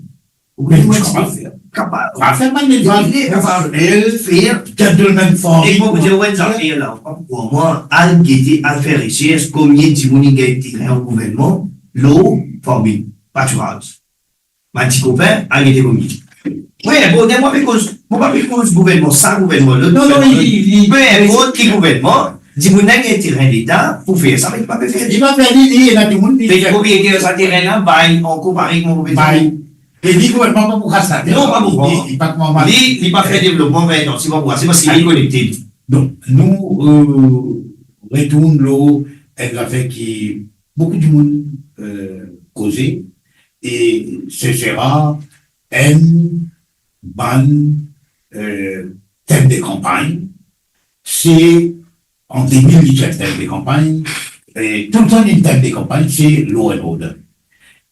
Ou konn... Me nou kapav fer. Kapav. Kapav fer bann delvaz profesionel, fer gentleman farming. E mo pou dir, wi, zafer la, pa pou mwa, al gete, al fer resers, konbien dimoun inn gagn terin an gouvernman, lor farming, patourage. Bann ti kopin, al gete konbien. Wi, bon, de mwa pe koz, mo pa pe koz gouvernman, sa gouvernman, lot gouvernman. Non, non, li, li, li, pe inport ki gouvernman, dimoun la gagn terin leta pou fer sa, me li pa pe fer. Li pa fer li, li, ena dimoun, li... Me propriyeter sa terin la, bay ankor parey kouma mo pe dir. Bay. E li, gouvernman pa pou kas later. Non, pa pou. Li, li pa pou... Li, li pa fer devlopman, me non, si pa pou ase, parski li konekte. Donk, nou, euh, retourn lor enn zafer ki boukou dimoun, euh, koze, e se sera enn bann, euh, tem de kanpagn, se an de mil li ti enn tem de kanpagn, e toultan li enn tem de kanpagn, se law and order.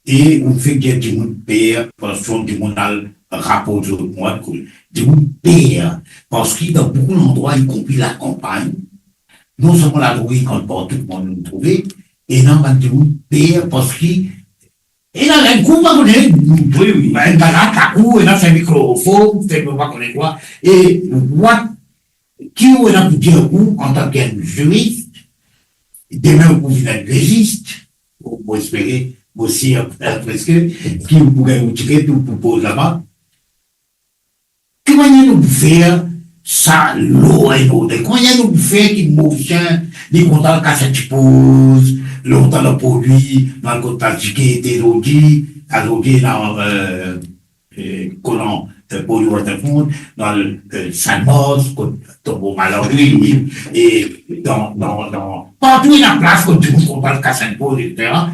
E ou fek get dimoun per, parski dimoun al raport zot mwa, dimoun per, parski dan boukou landrwa, ikonpri lakanpagn, non selman ladrog inn partou, kouma nou trouve, ena bann dimoun per, parski ena enn kou pa kone, wi, wi, enn gala kakou, ena fer mikroform, fer pa kone kwa, e what ki ou ena pou dir ou antan ki enn ziris, demin ou pou vinn enn lezis, mo, mo espere, mo sir, euh, preske, ki ou pou gagn ou tiket, ou pou poz laba. Ki manier nou pou fer sa law and order? Ki manier nou pou fer ki Morisien, li kontan al kas enn ti poz, lontan dan prodwi, dan kot Tazike, ete zordi, azordi ena, euh, euh, kolan, euh, Port Waterfront, dan, euh, Sanmars, kot Tombeau Malherbe, wi, e dan, dan, dan, partou ena plas kot dimoun kontan kas enn poz, etsetera.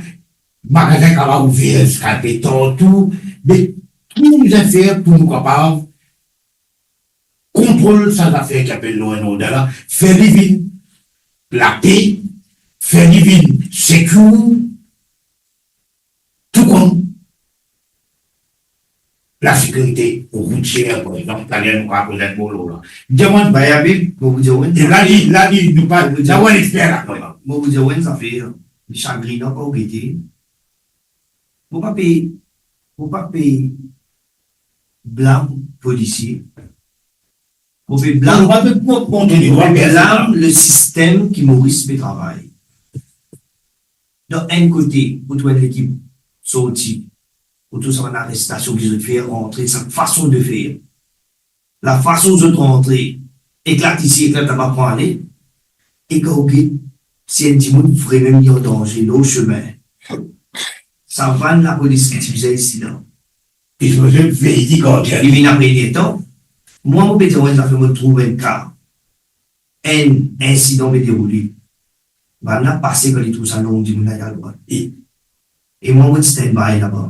Magazin kapav ouver, skalpe partou, me ki nou bizin fer pou nou kapav kontrol sa zafer ki apel law and order la, fer li vinn lape, fer li vinn secure, tou kom lasekirite routier, par exanp, taler nou kapav koz enn mo lor la. Diamond, bay abit, mo pou dir, wi. E la li, la li, nou pa, nou ena enn exper la. Mo pou dir, wi, zafer, li sagrinan kan ou gete. Mo pa pe, mo pa pe blam polisie. Mo pe blam, non, pa pe, mo, mo, mo pe blam lesistem ki Moris pe travay. Dan enn kote, ou trouv enn lekip sorti, ou trouv sa bann arestasion ki zot fer, rantre, sa fason de fer, lafason zot rantre, eklat isi, eklat laba, pran ale, e kan ou get, si enn dimoun vremem li an danze lor sime, sa vann lapolis ki ti bizin isi la, li sipoze vey li, gardien. Li vinn apre li letan. Mwa, mo pe dir enn zafer, mo trouv enn ka, enn insidan pe deroule. Bannla pase, kan li trouv sa nonm dimoun la, li al drwat. E, e mwa, mo ti stand by laba.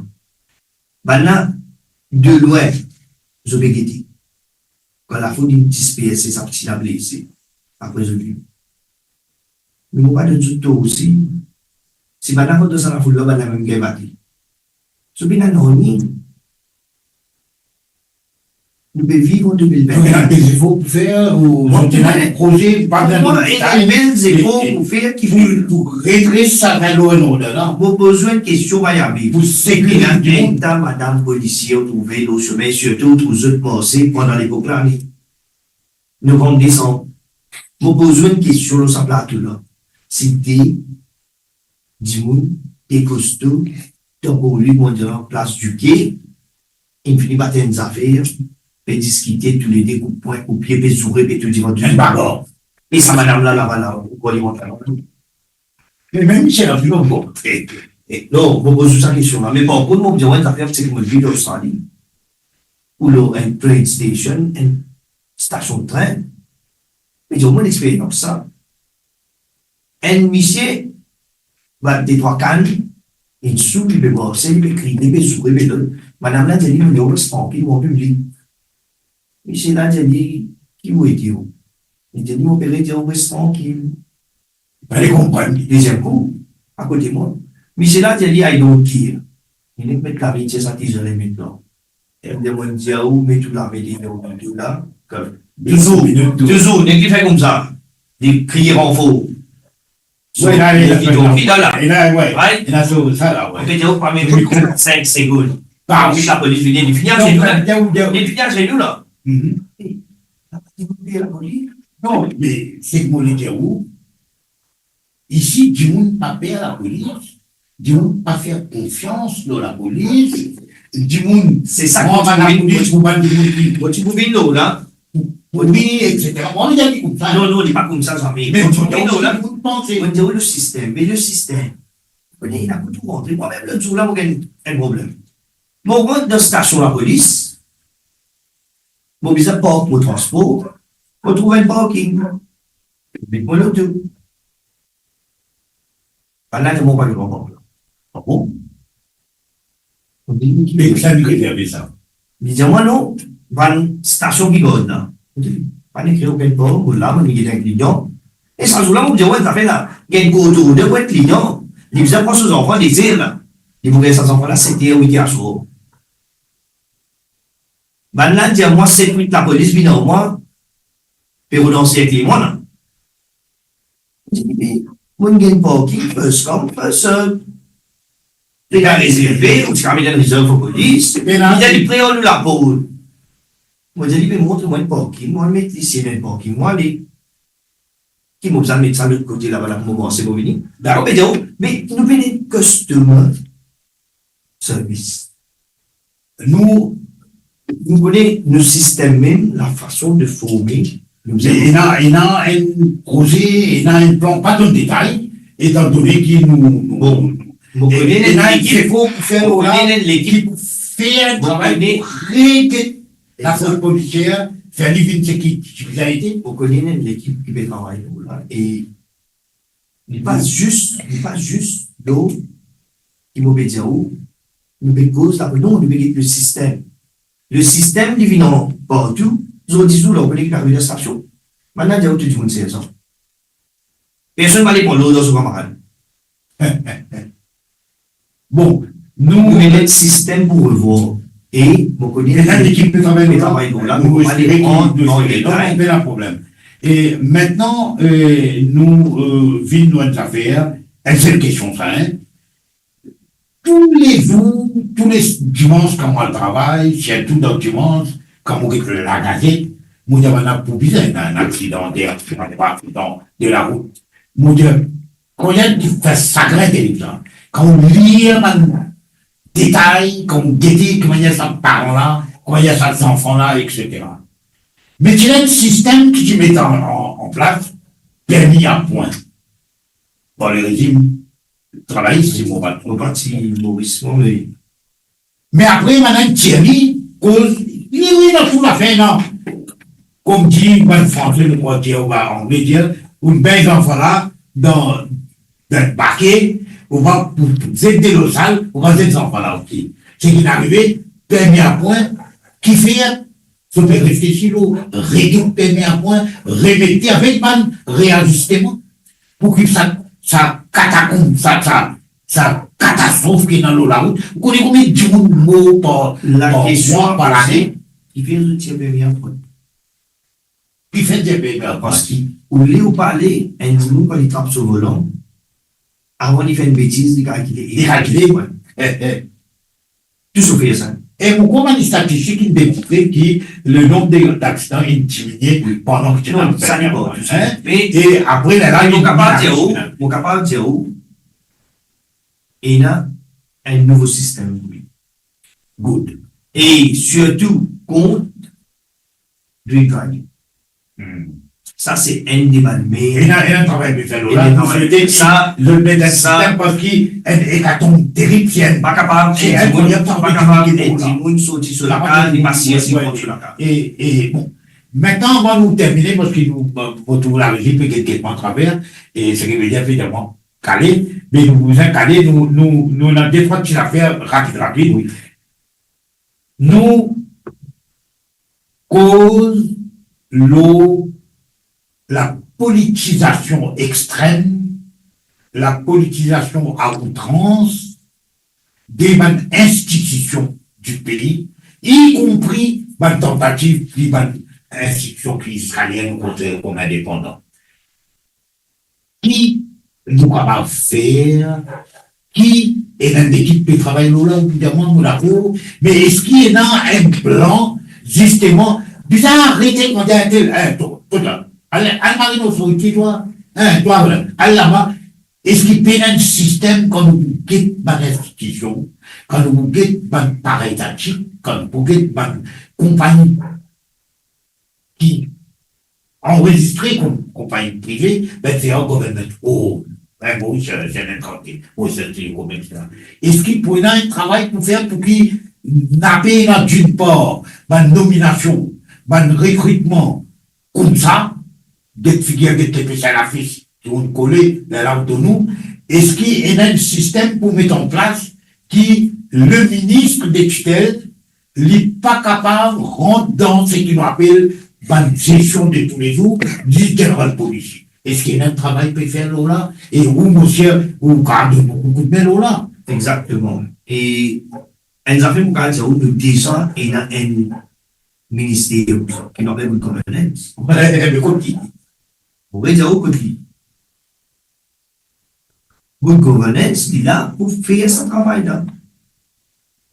Bannla, de lwin, zot pe gete. Kan lafoul inn disperse, sa piti la blese. Apre zot vini. Me mo pa donn zot tor osi. Si bann la rant dan sa lafoul la, bann la mem gagn bate. So, pena nanye. Nou pe viv an de mil vennkat. Donk, ena de zefor pou fer, ou... Mwa, zot ena enn proze, pa... Mwa, ena enn bel zefor pou fer ki pou, pou redres sa law and order la. Mo poz ou enn kestion, Miami. Pou sekirize... Konbien ta madam polisie ou trouve lor semin, sirtou ou trouv zot marse pandan lepok lane? Novanm, desanm. Mo poz ou enn kestion lor sa plato la. Si de dimoun, de kosto, tankou li, kouma dir, plas Dike, inn fini bat enn zafer, pe diskite toulede, koup pwin, koup pie, pe zoure, pe tou divan tou. Enn bagar. E sa madam la, laba la, ou krwar li rant ladan? Me mem si ena pli bon. E, e, non, mo poz ou sa kestion la. Me par kont, mo dir ou enn zafer, seki mo viv lor Ostrali, ou lor enn train station, enn stasion trin, me dir ou mo lexperyans sa. Enn misie, bat de trwa kann, inn soul, li pe marse, li pe kriye, li pe zoure, li pe lot. Madam la dir li, "Mo, res trankil, mo pe li." Misie la dir li, "Ki ou ete ou?" Li dir li, "Mo pe ete ou, res trankil." Fale konprann. Deziem kou, akote mwa. Misie la dir li, "I don't care." Li nek met lame, tir sa tizole, met dan. E mo dir ou, met ou lame deor, met ou la, kom touzour, touzour, nek li fer koumsa. Li kriye ranfor. Wi, la, la, la, la, la. Right? Ena sa, sa la, wi. Ou pe dir ou pa met sink segonn. Lapolis vini, li fini azenou la. Li fini azenou la. Mhm. Lapolis. Non, me seki mo le dir ou, isi, dimoun pa per lapolis, dimoun pa fer konfians lor lapolis, dimoun... Se sa ki mo ti pou vinn, mo ti pou vinn lor la. Wi, etsetera. Mo, li dir li koumsa. Non, non, li pa koumsa, zame. Me mo ti pou vinn lor la. Mo ti pou panse. Mo dir ou, le sistem, me le sistem. Ou kone, ena pou tou rantre. Mwa mem, lot zour la, mo gagn enn problem. Mo rant dan stasion lapolis, mo bizin park mo transpor, mo trouv enn parking. Mo met mo loto. Bann la dir mwa pa gagn park la. Ah bon? Mo dir li, "Ki..." Me kisannla rezerve sa? Li dir mwa, "Non, bann stasion ki gard la." Mo dir li, "Pa nek okenn park, mo la, mo gete enn klian." E sa zour la, mo dir ou enn zafer la, gagn kourtourne pou enn klian, li bizin pran so zanfan dezer la. Li pou gagn sa zanfan la set er, wit er aswar. Bann la dir mwa, set, wit lapolis vinn ar mwa, pe rodanse ek li, mwa la. Mo dir li, "Me mo gagn parking, first come, first serve. Pena rezerve, ou ti kapav met enn reserve for police." Li dir li pre ar nou laport. Mo dir li, "Me montre mwa enn parking, mo met li, si ena enn parking, mo ale." Ki mo bizin met sa lot kote laba la pou mo marse pou vini? Dakor. Mo pe dir ou, me nou pe ena customer service. Nou, nou kone nou sistem mem, lafason de forme, nou... Me ena, ena enn proze, ena enn plan, pa donn detay, etan done ki nou, nou... Bon, mo kone ena enn lekip, mo kone ena enn lekip ki pou fer travay pou reget lafors polisier, fer li vinn seki, seki li ete. Mo kone ena enn lekip ki pe travay lor la, e li pa zis, li pa zis lor ki mo pe dir ou, nou pe koz la, non, nou pe get le sistem. Le sistem, li vinn partou, zordi zour la, ou kone ki arive dan stasion. Bann la dir ou tou dimoun serz an. Personn pa le pran lord dan so kamarad. Bon, nou... Nou ena enn sistem pou revwar. E mo kone ena enn lekip pe travay lor la, nou espere ki nou... Pena problem. E mintnan, eh, nou, eh, vinn lor enn zafer, enn sel kestion sa, hein. Toulezour, toule dimans, kan mo al travay, sirtou dan dimans, kan mo get lagazet, mo dir bann la pou bizin ena enn aksidan de, aksidan de larout. Mo dir, kan enn ki fer sagrin televizyon, kan ou lir bann detay, kan ou gete ki manier sa paran la, ki manier sa zanfan la, etsetera. Me ti ena enn sistem ki ti met an, an, an plas, permi a pwin. Bon, le rezim travayis, si mo pa tronp, mo pa ti Moris, mwa, me... Me apre, madam Thierry koz, li, wi, dan tou zafar la. Kouma dir bann Franse, nou krwar dir, oubien Angle dir, ou met zanfan la dan, dan bake, ou pa pou, pou zet delo sal, ou pa zet zanfan la osi. Seki arive, permi a pwin, kifer Zot pe reflesi lor redoub permi a pwin, remet li avek bann reazisteman, pou ki sa, sa katakonb, sa, sa, sa katastrof ki ena lor larout. Ou kone konbien dimoun mor par, par mwa, par lane? Lakesion, kifer zot tir permi a pwin? Kifer tir permi a pwin? Parski olie ou pale, enn dimoun kan li trap so volan, avan li fer enn betiz, li kalkile. Li kalkile. Wi. Eh, eh. Tou so fer sa. E mo krwar bann statistik inn demontre ki le nonb de, daksidan inn diminie, wi, pandan ki ti... Non, sa li bon, tou sa. Hein? Me, e apre, la, la, mo kapav dir ou, mo kapav dir ou, ena enn nouvo sistem pou li. Good. E sirtou kont drink driving. Hmm. Sa se enn de bann meyer... Ena, ena travay pe fer la. Ena travay. Mo swete sa, zot met enn sistem, parski enn ekatonb terib, si enn... Pa kapav, si enn dimoun, enn dimoun sorti so lakaz, li pa sir si kont so lakaz. E, e bon, aster, avan nou termine, parski nou, mo trouv larezi pe get, get mwa atraver, e seki vedir, evidaman, kale, me nou bizin kale, nou, nou, nou ena de trwa ti zafer rapid, rapid. Wi. Nou koz lor lapolitizasion extrem, lapolitizasion a outrans de bann institision di pei, ikonpri bann tantativ ki bann institision ki Izrael inn kontre kom indepandan. Ki nou kapav fer, ki enn lekip pe travay lor la, evidaman, mo dakor, me eski ena enn plan, zisteman, bizin aret kouma dir enn tel, eh, to, to la, al, al mari nou fouti, twa, eh, twa, al laba, eski pena enn sistem kan nou pou get bann institision, kan nou pou get bann paretatik, kan nou pou get bann konpagni ki anrezistre kom konpagni prive, be, se an government owned. Be, Moris, se, se enn kantite, Moris, se enn kantite, etsetera. Eski pou ena enn travay pou fer pou ki nou pa ena, dinn par, bann nominasion, bann rekritman koumsa, get figir, get lepe, lafis ki inn kole, lerla ou donn nou, eski ena enn sistem pou met an plas ki le minis de titel, li pa kapav rant dan seki nou apel bann zestion de toulezour, ni general policy? Eski ena enn travay pe fer lor la? E ou, mo sir, ou kapav donn nou koudme lor la. Exakteman. E enn zafer mo kapav dir ou, nou deza ena enn minister ki nou apel good governance. Me kot li? Mo pe dir ou kot li. Good governance, li la pou fer sa travay la.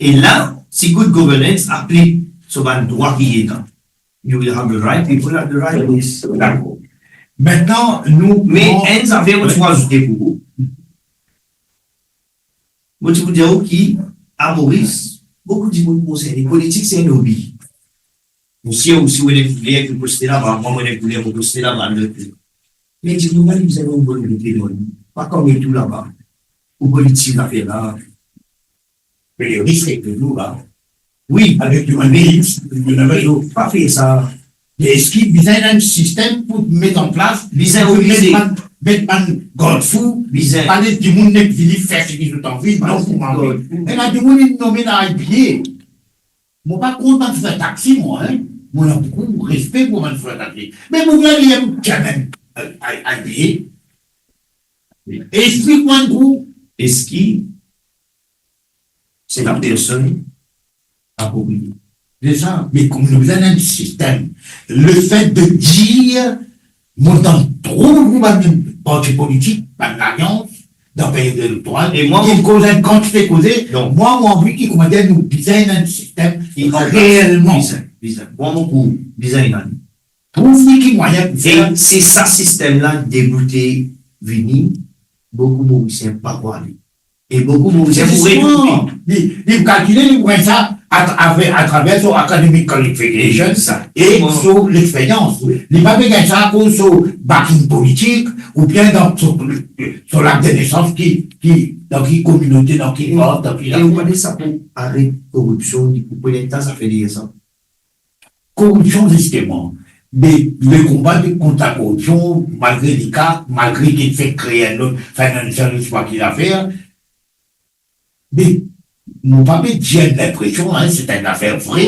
E la, si good governance aplik so bann drwa ki ena, you will have the right people at the right place. Dakor. Aster, nou... Me enn zafer mo ti pou azoute pou ou. Mo ti pou dir ou ki, a Moris, boukou dimoun konserne. Politik, se enn hobi. Ou si, ou si ou ena enn kouler, ou poste laba, mwa, mo ena enn kouler, mo poste laba, lot kouler. Me dimoun la, li bizin enn bon leader, non? Pa kom tou laba. Ou politik, zafer la. Me le risk ek nou la. Wi, avek nou, me nou pa fer sa. Me eski bizin enn sistem pou met an plas, bizin pou met oblize bann, met bann gardfou, bizin pa les dimoun nek vini fer seki zot anvi, non, pou manze. Gardfou. Ena dimoun inn nome dan I B A. Mo pa kont bann sofer taxi, mwa, hein. Mo ena boukou respe pou bann sofer taxi. Me mo bizin li enn chairman, euh, I-, I B A. Explik mwa enn kou. Eski se la personn aproprie. Se sa, me kouma nou bizin enn sistem, lefet de dir, mo tann tro boukou bann parti politik, bann lalians, dan period elektoral, e mwa, ki koz enn kantite koze, donk, mwa, mo anvi ki, kouma dir, nou bizin enn sistem ki ranplas, reelman. Bizin, bizin. Mwa, mo pou bizin enn Trouv li ki mwayin pou fer. E se sa sistem la deboute vini, boukou Morisien pa pou ale. E boukou Morisien pou retrouve. Se zisman, li, li kalkile, li pran sa atraver, atraver so academic qualification, e so lexperyans. Wi. Li pa pe gagn sa akoz so backing politik, oubien dan so, so lak de nesans ki, ki, dan ki kominote, dan ki port, dan ki... E ou pale sa pou aret koripsion, li pou pran leta, sa fer li sa. Koripsion, zisteman. Me le konba de, kont lakoripsion, malgre li ka, malgre ki fek kree enn lot Financial News, pa ki zafer, me nou pa pe dir enn linpresion, hein, se enn zafer vre.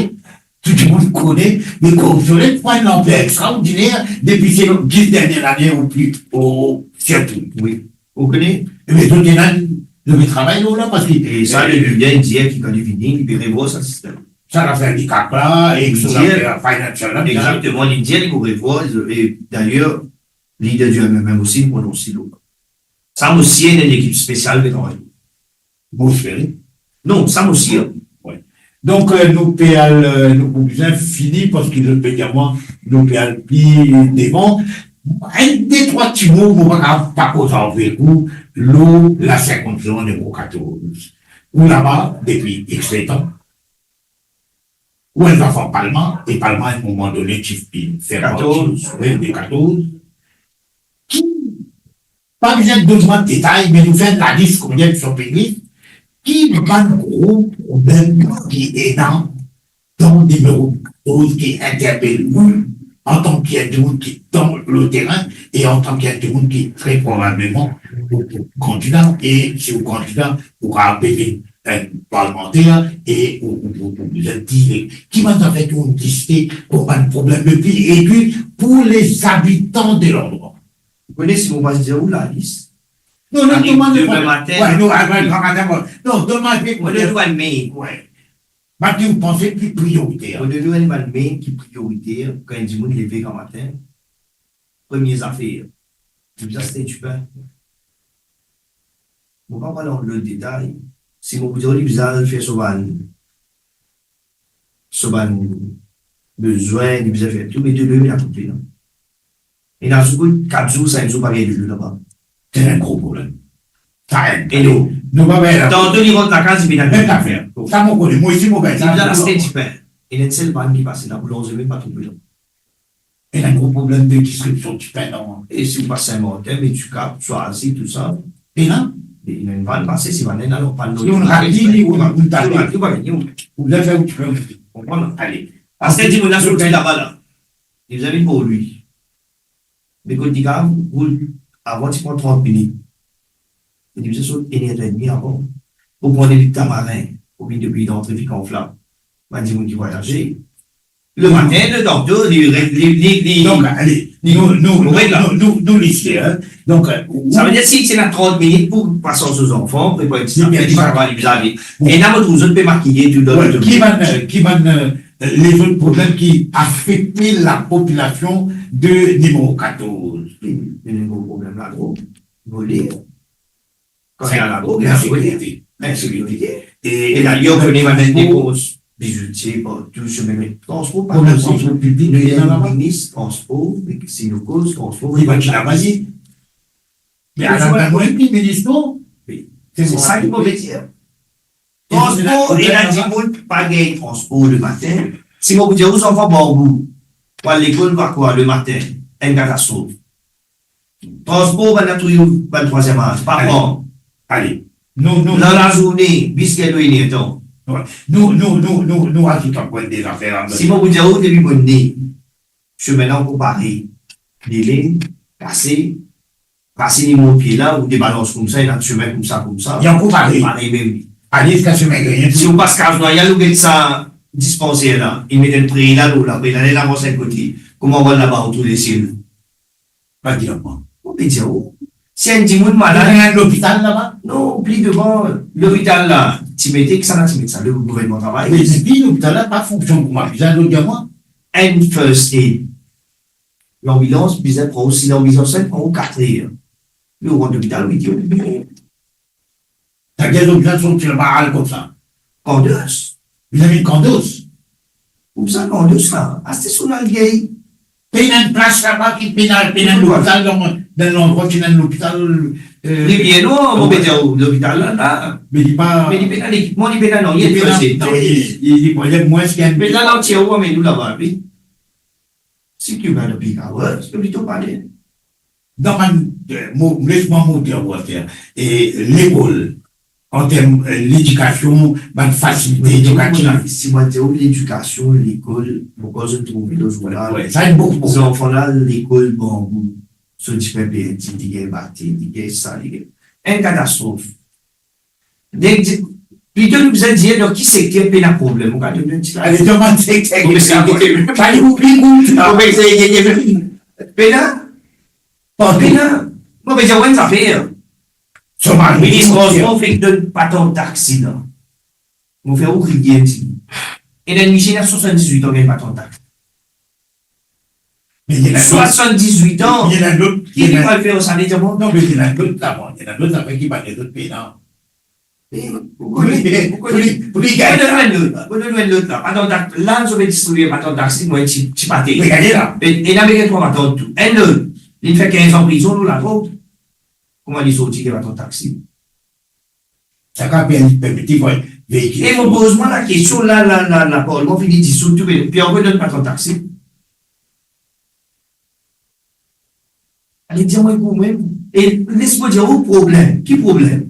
Tou dimoun kone, me koripsion la, pa enn lanper extraordiner depi se dis dernie lane ou pli, ou sirtou. Wi. Ou kone? Ebe, zot ena, zot pe travay lor la, parski, e sa, eh, le leader indien ki kan li vini, li pe revwar sa sistem. Sa lafer dikap la, e so lafer financial la, egzakteman, li dir li pou revwar, e dayer, lider di M M M osi, li prononse lor la. Sa mo sir ena enn ekip spesial pe travay. Mo espere. Non, sa mo sir. Wi. Donk, eh, nou pe al, eh, nou pou bizin fini, parski zot pe dir mwa, nou pe al pli devan. Enn de trwa ti mo, mo pa kapav pa koz avek ou, lor lasirkonsizasion nimero katorz. Ou laba depi X letan. Ou enn zanfan Palma, e Palma, a enn moman done, ti finn fer parti, katorz. Wi, de katorz. Ki, pa bizin donn mwa detay, me nou fer enn lalis, kouma dir, shopping list, ki bann gro problem ki ena dan nimero katorz ki interpel ou, antan ki enn dimoun ki dan le terin, e antan ki enn dimoun ki tre probableman ou, ou kandida, e si ou kandida, ou kapav vinn enn parlemanter, e ou, ou, ou, ou bizin dir ki bann zafer ki ou liste kouma bann problem le pli egi pou lezabitan de landrwa. Ou kone si mo pa dir ou lalis? Non, non, ariv demin matin. Wi, non, ariv demin matin, wi. Non, demin, mo donn ou enn main. Wi. Bann ki ou panse pli prioriter. Mo donn ou enn bann main ki prioriter kan enn dimoun leve gramatin. Premie zafer, li bizin aste dipin. Mo pa pou al dan lot detay. Si mo pou dir ou li bizin al fer so bann, so bann bezwin, li bizin fer tou, me delo inn koupe la. Ena zour kot kat zour, sink zour pa gagn delo laba. Se enn gro problem. Sa enn. E nou, nou pa gagn la. Tanto li rant lakaz, li pena gagn. Mem zafer. Sa mo kone, mwa osi mo gagn sa. Li bizin aste dipin. Ena enn sel vann ki pase la, boulanzeri mem pa trouve la. Ena enn gro problem de distribsion dipin la. E si ou pas Sin-Martin, me Dikap, Swazi, tou sa. Ena? Ena enn vann pase, si vann la, alor, pann. Si ou rate li, ou, ou, ou, ou pa gagn, ou. Ou bizin fer ou dipin. Konpran? Ale. Parski dimoun la sorti laba la. Li bizin vinn pou li. Me kot li kapav roul, avan ti pran trant minit. Li bizin sot enn er edmi avan. Pou pran li Tamarin, pou vinn depi dan Trifikanfla. Bann dimoun ki vwayaze. Lematin, le dokter, li, li, li, li, donk, ale, li, nou, nou, nou, nou, nou, nou liste, hein. Donk, euh, sa vedir si, si ena trant minit pou pas ar so zanfan, prepar enn ti zafer, li bizin ale. Bon. E la, mo trouv zot pe makiye tou dan, wi, ki bann, euh, ki bann, euh, lezot problem ki afekte lapopilasion de nimero katorz? Ena enn gro problem, ladrog, vole. Kan ena ladrog, ena vole. Insekirite. Insekirite. E, e dayer, ou kone bann depans, bizoutie, partou, sime, me transpor pa posib. Problem transpor piblik, nou ena minis transpor, me si nou koz transpor, li pa ti laba li. Me ala, mem minis, non? Wi. Se sa ki mo pe dir. Transpor, ena dimoun pa gagn transpor lematin. Si mo pou dir ou zanfan Bambou, pou al lekol, pa kwa, lematin, enn katastrof. Transpor, bann la touye ou, bann trwaziem az, pa pran. Ale. Nou, nou, dan lazourne, bis gagn enn er tan. Wi. Nou, nou, nou, nou, nou azout ankor enn de zafer la. Si mo pou dir ou, depi mo ne, sime la ankor parey. Dele, kase, kase, ni mont pie la, ou debalans koumsa, ena sime koumsa, koumsa. Li ankor parey. Parey mem. Ale ziska sime gagn. Si ou pas Kaz Nwayal, ou get sa dispanser la, li met enn pre la, lor la, pre la, li avans enn kote. Kouma ou al laba, ou trouv lesiel. Pa dir mwa. Ou pe dir ou. Si enn dimoun malad. Ena enn lopital laba? Non, pli devan lopital la, ti mete, kisannla ti met sa, le gouvernman travay. Me depi lopital la pa fonksionn kouma bizin, zot dir mwa. Enn first aid. Lanbilans bizin pran ou, si lanbilans la pran ou kat er. Me ou rant lopital, wit er. Savedir zot bizin sorti laba al koumsa. Kandos. Bizin vinn kandos. Koumsa kandos la. Aste so lalgey. Pena enn plas laba ki pena, pena enn lopital dan, dan landrwa ki ena enn lopital, eh, Rivier Nwar, mo pe dir ou, lopital la, la. Me li pa, me li pena lekipman, li pena nanye, li pena nanye, li, li, li, li mwins ki enn. Me la, la, ti ou amenn nou laba, wi. Si ki bann peak hours, to plito pale. Dan bann, eh, mo, les mwa mo dir ou aster, e lekol, an term, eh, ledikasion, bann fasilite edikatif. Si mo dir ou ledikasion, lekol, mo krwar zot trouve lor zournal. Wi, sa inn boukou, boukou. Zanfan la, lekol Banbou, so dipin perdi, li gagn bate, li gagn sa, li gagn. Enn katastrof. Dek di-, Plito nou bizin dir dan ki sekter pena problem. Mo kapav donn enn ti... Ale, dan bann sekter. Mo bizin dir, pena? Pena? Partou. Pena? Mo bizin dir enn zafer. Minis transpor fek donn patant taxi la. Mo fer ou riye enn ti. Ena enn misie ena swasanndiz-wit an, gagn patant taxi. Me ena lot. Swasanndiz-wit an. Ena lot. Ki li pral fer sa, li dir mwa? Non, me ena lot la, ena lot zafer ki bann lezot pena. E, ou kone, ou kone, pou li, pou li gagn sa. Mo donn enn lot, mo donn enn lot la. Patant taxi, la, zot pe distribie patant taxi, mo enn ti, ti pate. Wi, gade la. E, ena mem trwa patant tou. Enn lot, li fer kinz an prizon lor ladrog. Kouma li sorti, li patant taxi? Sa kapav permet li vwar veikil. E mo poz mwa lakestion, la, la, la, laparlman fini dizoud, tou, me Pierre Gordon patant taxi. Ale dir mwa koumem. E les mo dir ou problem. Ki problem?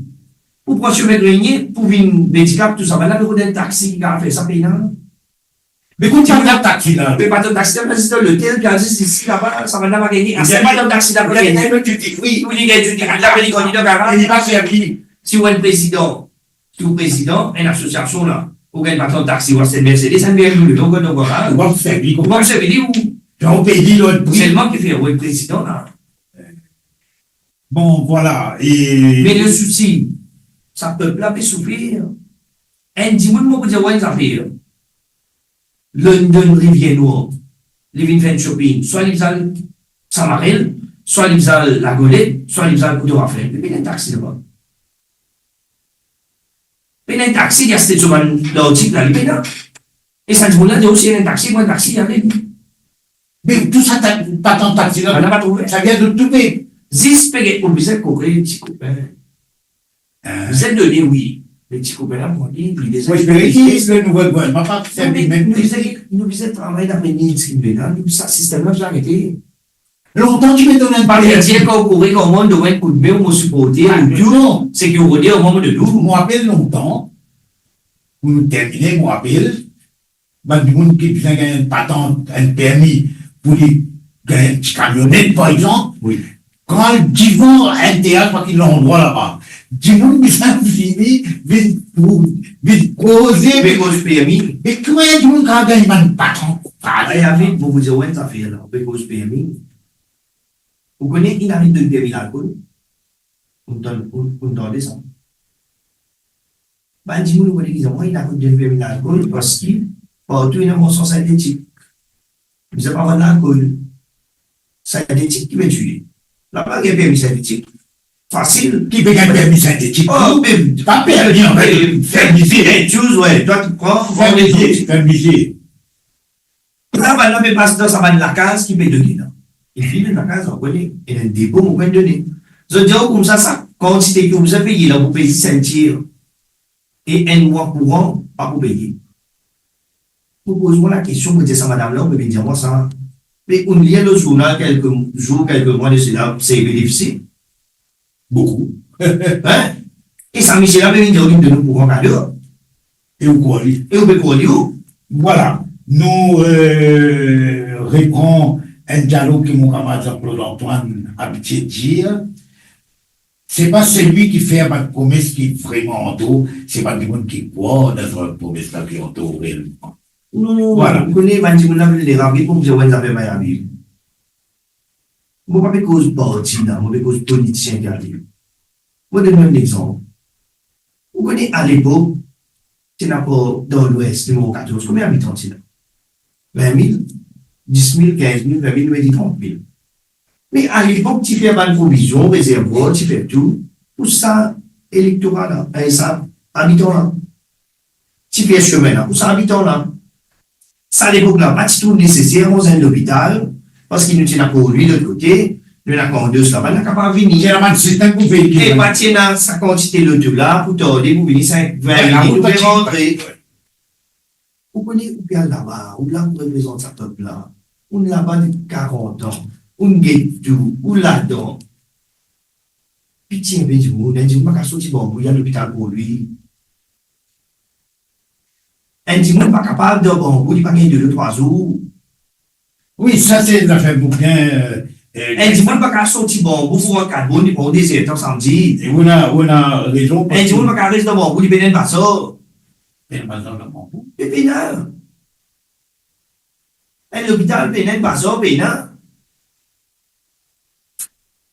Ou pran semin Grenie pou vinn Medikap, tou sa, bann la, me kot enn taxi ki kapav fer sa, pena? Me kot ti patant taxi la? Me patant taxi la, zis dan lotel, pi al zis isi, laba, sa bann la pa gagne. Aster patant taxi la pa gagne. Ou li gagn duty free, li pa servi. Si ou enn prezidan, si ou prezidan enn asosiasion la, ou gagn patant taxi, ou aste Mercedes, enn B M W, ou gagn, ou gagn, ou gagn, ou gagn, servi li, ou... Selman ki fer ou enn prezidan la. Bon, vwala, e... Me le sousi, sa pep la pe soufrir. Enn dimoun, mo pou dir ou enn zafer. London, Rivier Nwar, li vinn fer enn shopping, swa li bizin al Samarel, swa li bizin al Lagolet, swa li bizin al Koudor Afel. Li pena enn taxi laba. Pena enn taxi, li aste so bann lartik la, li pena. E sa dimoun la dir ou si ena enn taxi, pran enn taxi, ale. Me tou sa, ta-, patant taxi la, bann la pa trouve. Sa vinn zot toufe. Zis pe get, ou bizin kore ti kopin. Hein? Bizin done, wi. Me ti kopin la, mo dir, li bizin... Mo espere ki le nouvo gouvernman pa servi mem... Nou bizin, nou bizin travay dan mem linie ki nou ena la, nou, sa sistem la bizin arete. Lontan ti pe donn enn... Pa pe dir kan ou kore, kan mwa donn enn koudme, ou mo siporte, ou tou, non. Seki ou rode, ou mo donn ou. Mo rapel lontan, pou nou termine, mo rapel, bann dimoun ki bizin gagn enn patant, enn permi pou li gagn enn ti kamionet, par exanp. Wi. Kan divan enn teat, pa ki landrwa laba, dimoun bizin vini, vinn pou, vinn koze. Pe koz permi. Me kouma enn dimoun kapav gagn bann patant? Ale, ale, mo pou dir ou enn zafer la, pe koz permi. Ou kone, inn ariv donn permi lalkol? Ou tann, ou, ou tande sa? Bann dimoun, ou kone ki zot, inn ariv donn permi lalkol, parski partou ena manson sintetik. Bizin pa vann lalkol. Sintetik ki pe tue. Laba gagn permi sintetik. Fasil. Ki pe gagn permi sintetik? Oh, me pa permi, anfet, me permi, permi, wi, twa ki pran, fer mizie, fer mizie. La, bann la pe pas dan sa bann lakaz ki pe done la. Epi, lakaz, ou kone, ena enn depo, ou kone done. Zot dir ou koumsa, sa kantite ki ou bizin peye la, ou peye sintir. E enn mwa kouran, pa pou peye. Mo poz mwa lakestion, mo dir sa madam la, ou pe vinn dir mwa sa. Me ou'nn lir dan zournal kelke zour, kelke mwa de sela, seye benefise. Boukou. Hein? E sa misie la pe vinn dir ou li donn ou kouran kado. E ou krwar li. E ou pe krwar li ou. Vwala. Nou, euh, repran enn dialog ki mo kamarad Jean-Claude Antoine abitie dir, se pa selwi ki fer bann promes ki vreman antre, se bann dimoun ki krwar dan sa bann promes la ki antre reelman. Non, non, vwala. Ou kone bann dimoun la vinn deranze, pou dir ou enn zafer Miami. Mo pa pe koz parti la, mo pe koz politisien ki arive. Mo donn ou enn lexanp. Ou kone, alepok, ti ena par dan Lwes, nimero katorz, konbien abitan ti ena? Vin mil, dis mil, kinz mil, vin mil, nou dir trant mil. Me alepok, ti fer bann provizion, rezervwar, ti fer tou, pou sa elektora la, e sa abitan la. Ti fer sime la pou sa abitan la. Sa lepok la, pa ti trouv neseser ranz enn lopital, parski nou ti ena Port Louis lot kote, nou ena Kandos laba, nou kapav vini. Ti ena bann sistem pou veikil. E pa ti ena sa kantite loto la pou tarde pou vini sink, vin minit, ou pe rantre. Ou kone, ou pe al laba, ou la pou reprezant sa pep la. Ou laba depi karant an, ou get tou, ou ladan. Pitie enpe dimoun, enn dimoun pa kapav sorti Banbou, li al lopital Port Louis. Enn dimoun pa kapav dan Banbou, li pa gagn delo trwa zour. Wi, sa se zafer Bourguin, euh, E, enn dimoun pa kapav sorti Banbou pou rant Katbourn, li pran de zer tan samdi. E ou ena, ou ena rezon, parski enn dimoun pa kapav res dan Banbou, li pena enn bazar. Pena bazar dan Banbou? Li pena. Enn lopital pena, enn bazar pena.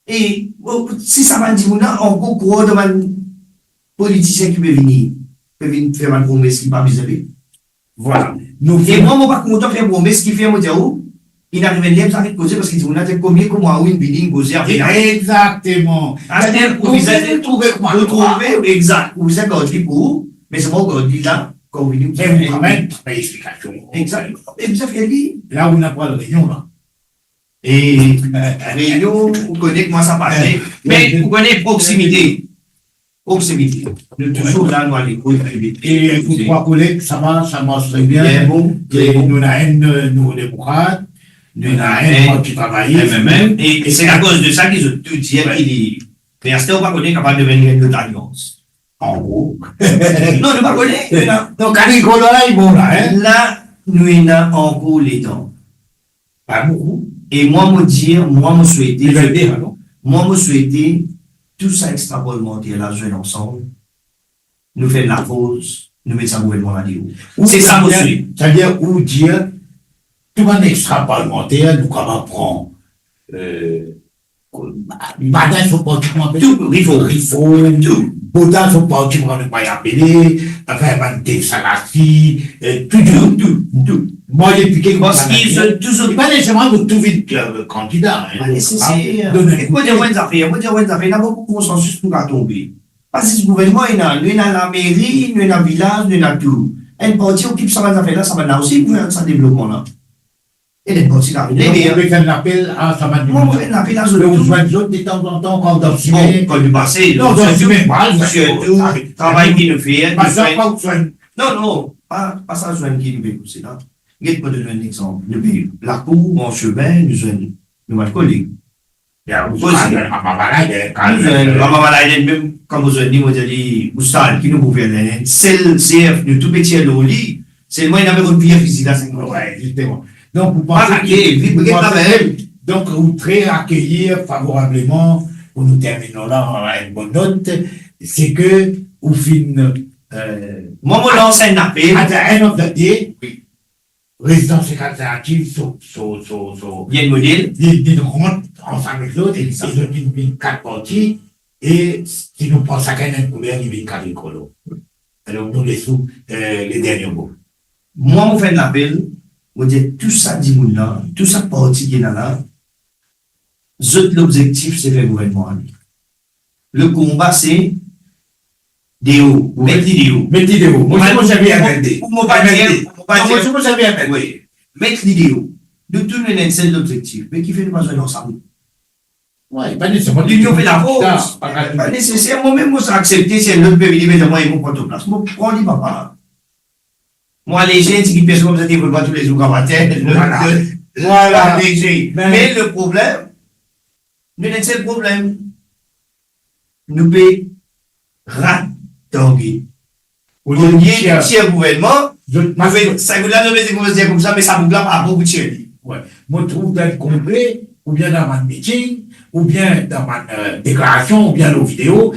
E, bon, si sa bann dimoun la ankor krwar dan bann politisien ki pe vini, pe vinn fer bann promes ki pa bizin fer. Vwala. Nou e mwa, mo pa kontan fer promes ki fer, mo dir ou, inn ariv enn ler, mo zaret koze, parski dimoun la dir, "Konbien kouma ou inn vini, inn koze avek mwa?" Exakteman. Aster, ou bizin trouve kouma ou trouve, exakt. Ou bizin gard li pou ou, me selman ou gard li la, kan ou vini, ou bizin travay explikasion. Exakt. E bizin fer li. La ou ena pral reynion la. E reynion, ou kone kouma sa pase. Me ou kone proksimite. Proksimite. Nou touzour la, nou ale kot. E pou trwa koleg, sa va, sa mars tre bien. Bien bon, bien bon. E nou ena enn, euh, Nouvo Demokrat, nou ena enn Parti Travayis, M M M. E se akoz de sa ki zot tou dir ki li. Me aster ou pa kone, kapav devenn enn lot alians. An gro. Non, nou pa kone. Non, Agrikolo la, li bon la, hein? La, nou ena ankor letan. Pa boukou. E mwa, mo dir, mwa, mo swete, mwa, mo swete, tou sa extra parlementer la zwenn ansanm, nou fer lapoz, nou met sa gouvernman la deor. Se sa, mo swete. Savedir, ou dir, tou bann extra parlementer, nou kapav pran, euh, Badin so parti pou anpes tou, Rifo. Rifo, tou. Boda so parti pou anpes apele, anfin, bann Dev Salassi, eh, tou, tou, tou, tou. Mwa, li pike parski zot tou, zot pa neseserman zot tou vinn, eh, kandida, hein. Pa neseser. Donn enn kout. Mo dir ou enn zafer, mo dir ou enn zafer, ena boukou konsansis pou kapav tonbe. Pa zis gouvernman ena, nou ena lameri, nou ena vilaz, nou ena tou. Enn parti okip sa bann zafer la, sa bann la osi pou fer sa devlopman la. E enn parti la, donk, ou pe fer enn apel a sa bann dimoun la? Mwa, mo fer enn apel a zot tou. Donk, ou zwenn zot detanzantan kan ou dan sime? Bon, kan nou pase, non, dan sime, sirtou, travay ki nou fer, nou zwenn. Non, non, pa, pa sa zwenn ki nou pe koze la. Get, mo donn ou enn lexanp. Nou pe lakour, an semin, nou zwenn nou bann koleg. Bien, ou zwenn Rama Balaiden, kan nou zwenn Rama Balaiden, mem kan mo zwenn li, mo dir li, "Oustad, ki nou pou fer la?" Enn sel sef, nou tou pe tir lor li, selman li ena pe rod vir fizi la sink mwa. Wi, zisteman. Donk, ou panse ki, li pe get lavel. Donk, ou tre akeyir favorableman, pou nou terminn la, enn bonn not, se ke ou finn, euh, mwa, mo lans enn apel. At the end of the day, wi. Rezidans alternativ, so, so, so, so, li enn model. Li, li rant ansam ek zot, e zot vinn, vinn kat parti, e si nou pran sakenn enn kouler, li vinn kat likolo. Alor, nou les ou, eh, le dernie mo. Mwa, mo fer enn lapel, mo dir tou sa dimoun la, tou sa parti ki ena la, zot lobzektif se fer gouvernman ale. Le konba se deor, met li deor. Met li deor. Mo, mo, mo, mo pa dir, mo pa dir. Wi. Met li deor. Nou tou nou ena enn sel lobzektif. Me kifer nou pa zwenn ansam? Wi, pa neseser. Linion fer lafors. Pa neseser. Mwa mem, mo sa aksepte si enn lot pe vini, me mwa, mo pran to plas. Mo pran li, papa. Mwa, leze, ti ki pes koumsa, ti vinn mwa toulezour, gramater. Vwala. Vwala. Leze. Me le problem, nou ena enn sel problem. Nou pe rat target. Olie nou tir gouvernman, nou pe, sa boug la, nou pe dir koumsa, me sa boug la pa bon pou tir li. Wi. Mo trouv dan kongre, oubien dan bann miting, oubien dan bann, euh, deklarasion, oubien lor video,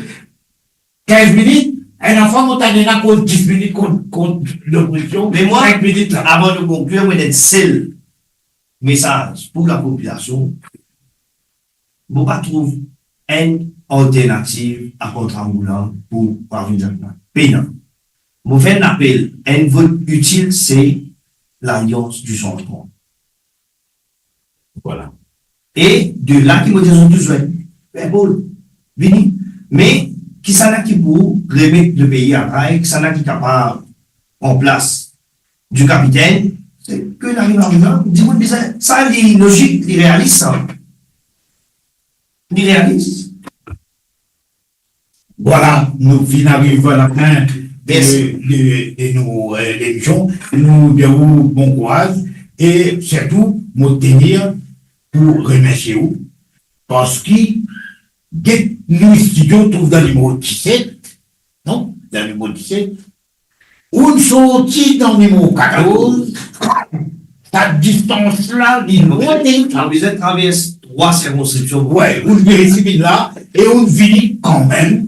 kinz minit, enn lafwa mo tann ena koz dis minit kont, kont lopozision, me mwa, sink minit la. Avan nou konklir, mo ena enn sel mesaz pou lapopilasion. Mo pa trouv enn alternativ apar Ramoulin pou Pravin Jakmin. Pena. Mo fer enn apel, enn vot itil, se Lalians di Sanzman. Vwala. E de la ki mo dir zot tou zwenn, be bon, vini. Me kisannla ki pou remet lepei a ray, kisannla ki kapav pran plas di kapitenn, se ke Lalians di Sanzman, dimoun bizin, sa li lozik, li realis sa. Li realis. Vwala, nou finn ariv a lafin de, de, de nou, euh, lemision. Nou dir ou bon kouraz e sirtou mo tenir pou remersie ou, parski get nou studio trouv dan nimero diset, non? Dan nimero diset. Ou'nn sorti dan nimero katorz, sa distans la, li lwin. Ou bizin travers trwa sirkonskripsion. Wi, ou vinn la, e ou vini kanmem,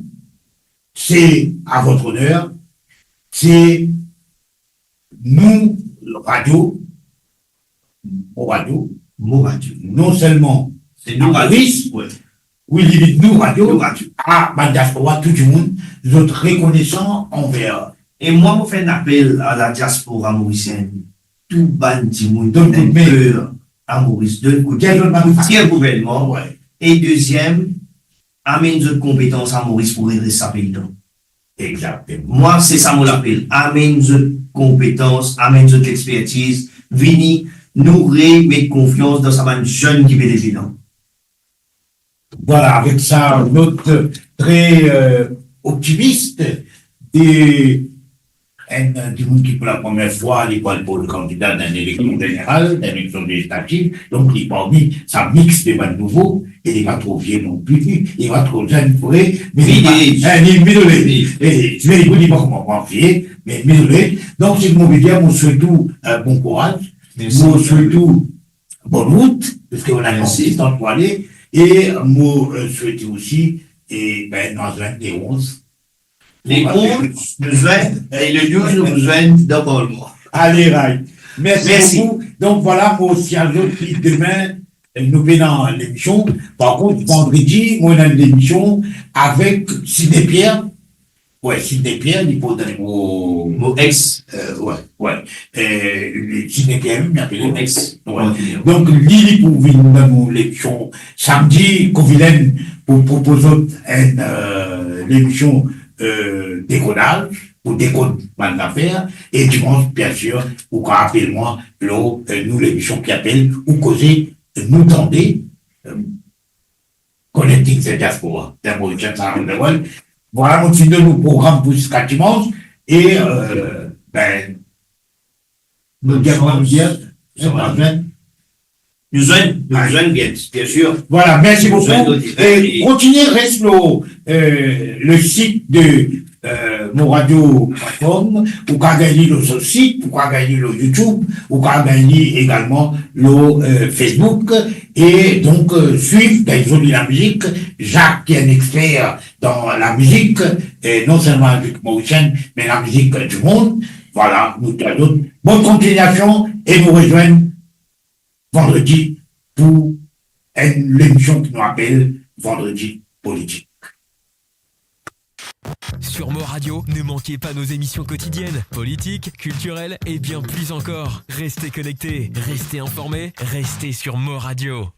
se a vot oner, se nou radio, Mo Radio, Mo Radio. Non selman se nou radio, Moris, wi. Wi, li vinn nou radio, nou radio. A bann diaspora, tou dimoun, zot rekonesan anver. E mwa, mo fer enn apel a la diaspora morisienn, tou bann dimoun ki ena enn ker a Moris, donn koudme, soutien gouvernman. Wi. E deziem, amenn zot konpetans a Moris pou redres sa pei la. Exakteman. Mwa, se sa mo lapel. Amenn zot konpetans, amenn zot lexpertiz, vini, nou remet konfians dan sa bann zenn ki pe devenir. Vwala, avek sa not tre, euh, optimis de enn, euh, dimoun ki pou lapremier fwa li pou al poz kandida dan enn eleksion zeneral, dan enn eleksion lezislativ, donk li parmi sa mix de bann nouvo, e li pa tro vie non pli, li pa tro zenn vre, me li pa, middle age. Eh, li middle age. Middle age. E, me li pa kouma mwa vie, me middle age. Donk, si mo pe dir, mo swet ou, euh, bon kouraz. Mersi. Mo swet ou bonn rout, paski ou ena enn distans pou ale, e mo, euh, swet ou osi, e, ben, nou al zwenn le onz. Le onz, nou zwenn, e le douz, nou zwenn dan Parlman. Ale, right. Mersi. Mersi boukou. Donk, vwala, mo osi, alor, demin, nou pena lemision. Par kont, vandredi, mo ena enn lemision avek Sidney Pierre. Wi, Sidney Pierre, li pou dan mo, mo ex, euh, wi, wi. Euh, Sidney Pierre, li apel mo ex. Wi. Wi. Donk, li, li pou vinn dan nou lemision samdi, Covilen pou propoz zot enn, euh, lemision, euh, dekodaz, pou dekod bann zafer, e dimans, biensir, ou kav apel mwa lor, euh, nou lemision ki apel Ou Koze, Nou Tande, euh, Connecting the Diaspora, the Mauritians Around the World. Vwala, nou ti donn nou program pou ziska dimans, e, euh, ben, nou dir, nou dir, nou zwenn, nou zwenn, bien, biensir. Vwala, mersi boukou. E kontinie res lor, euh, le sit de, euh, Mo Radio Platform. Ou kav gagn li lor so sit, ou kav gagn li lor YouTube, ou kav gagn li egalman lor, euh, Facebook. E donk, euh, swiv, gagn zoli lamizik. Jacques, ki enn exper dan lamizik, e non selman lamizik morisienn, me lamizik dimond. Vwala, nou swet zot bonn kontinuasion e nou rezwenn vandredi pou enn lemision ki nou apel Vandredi Politik. Sur Mo Radio, ne manquez pas nos émissions quotidiennes, politiques, culturelles et bien plus encore. Restez connectés, restez informés, restez sur Mo Radio.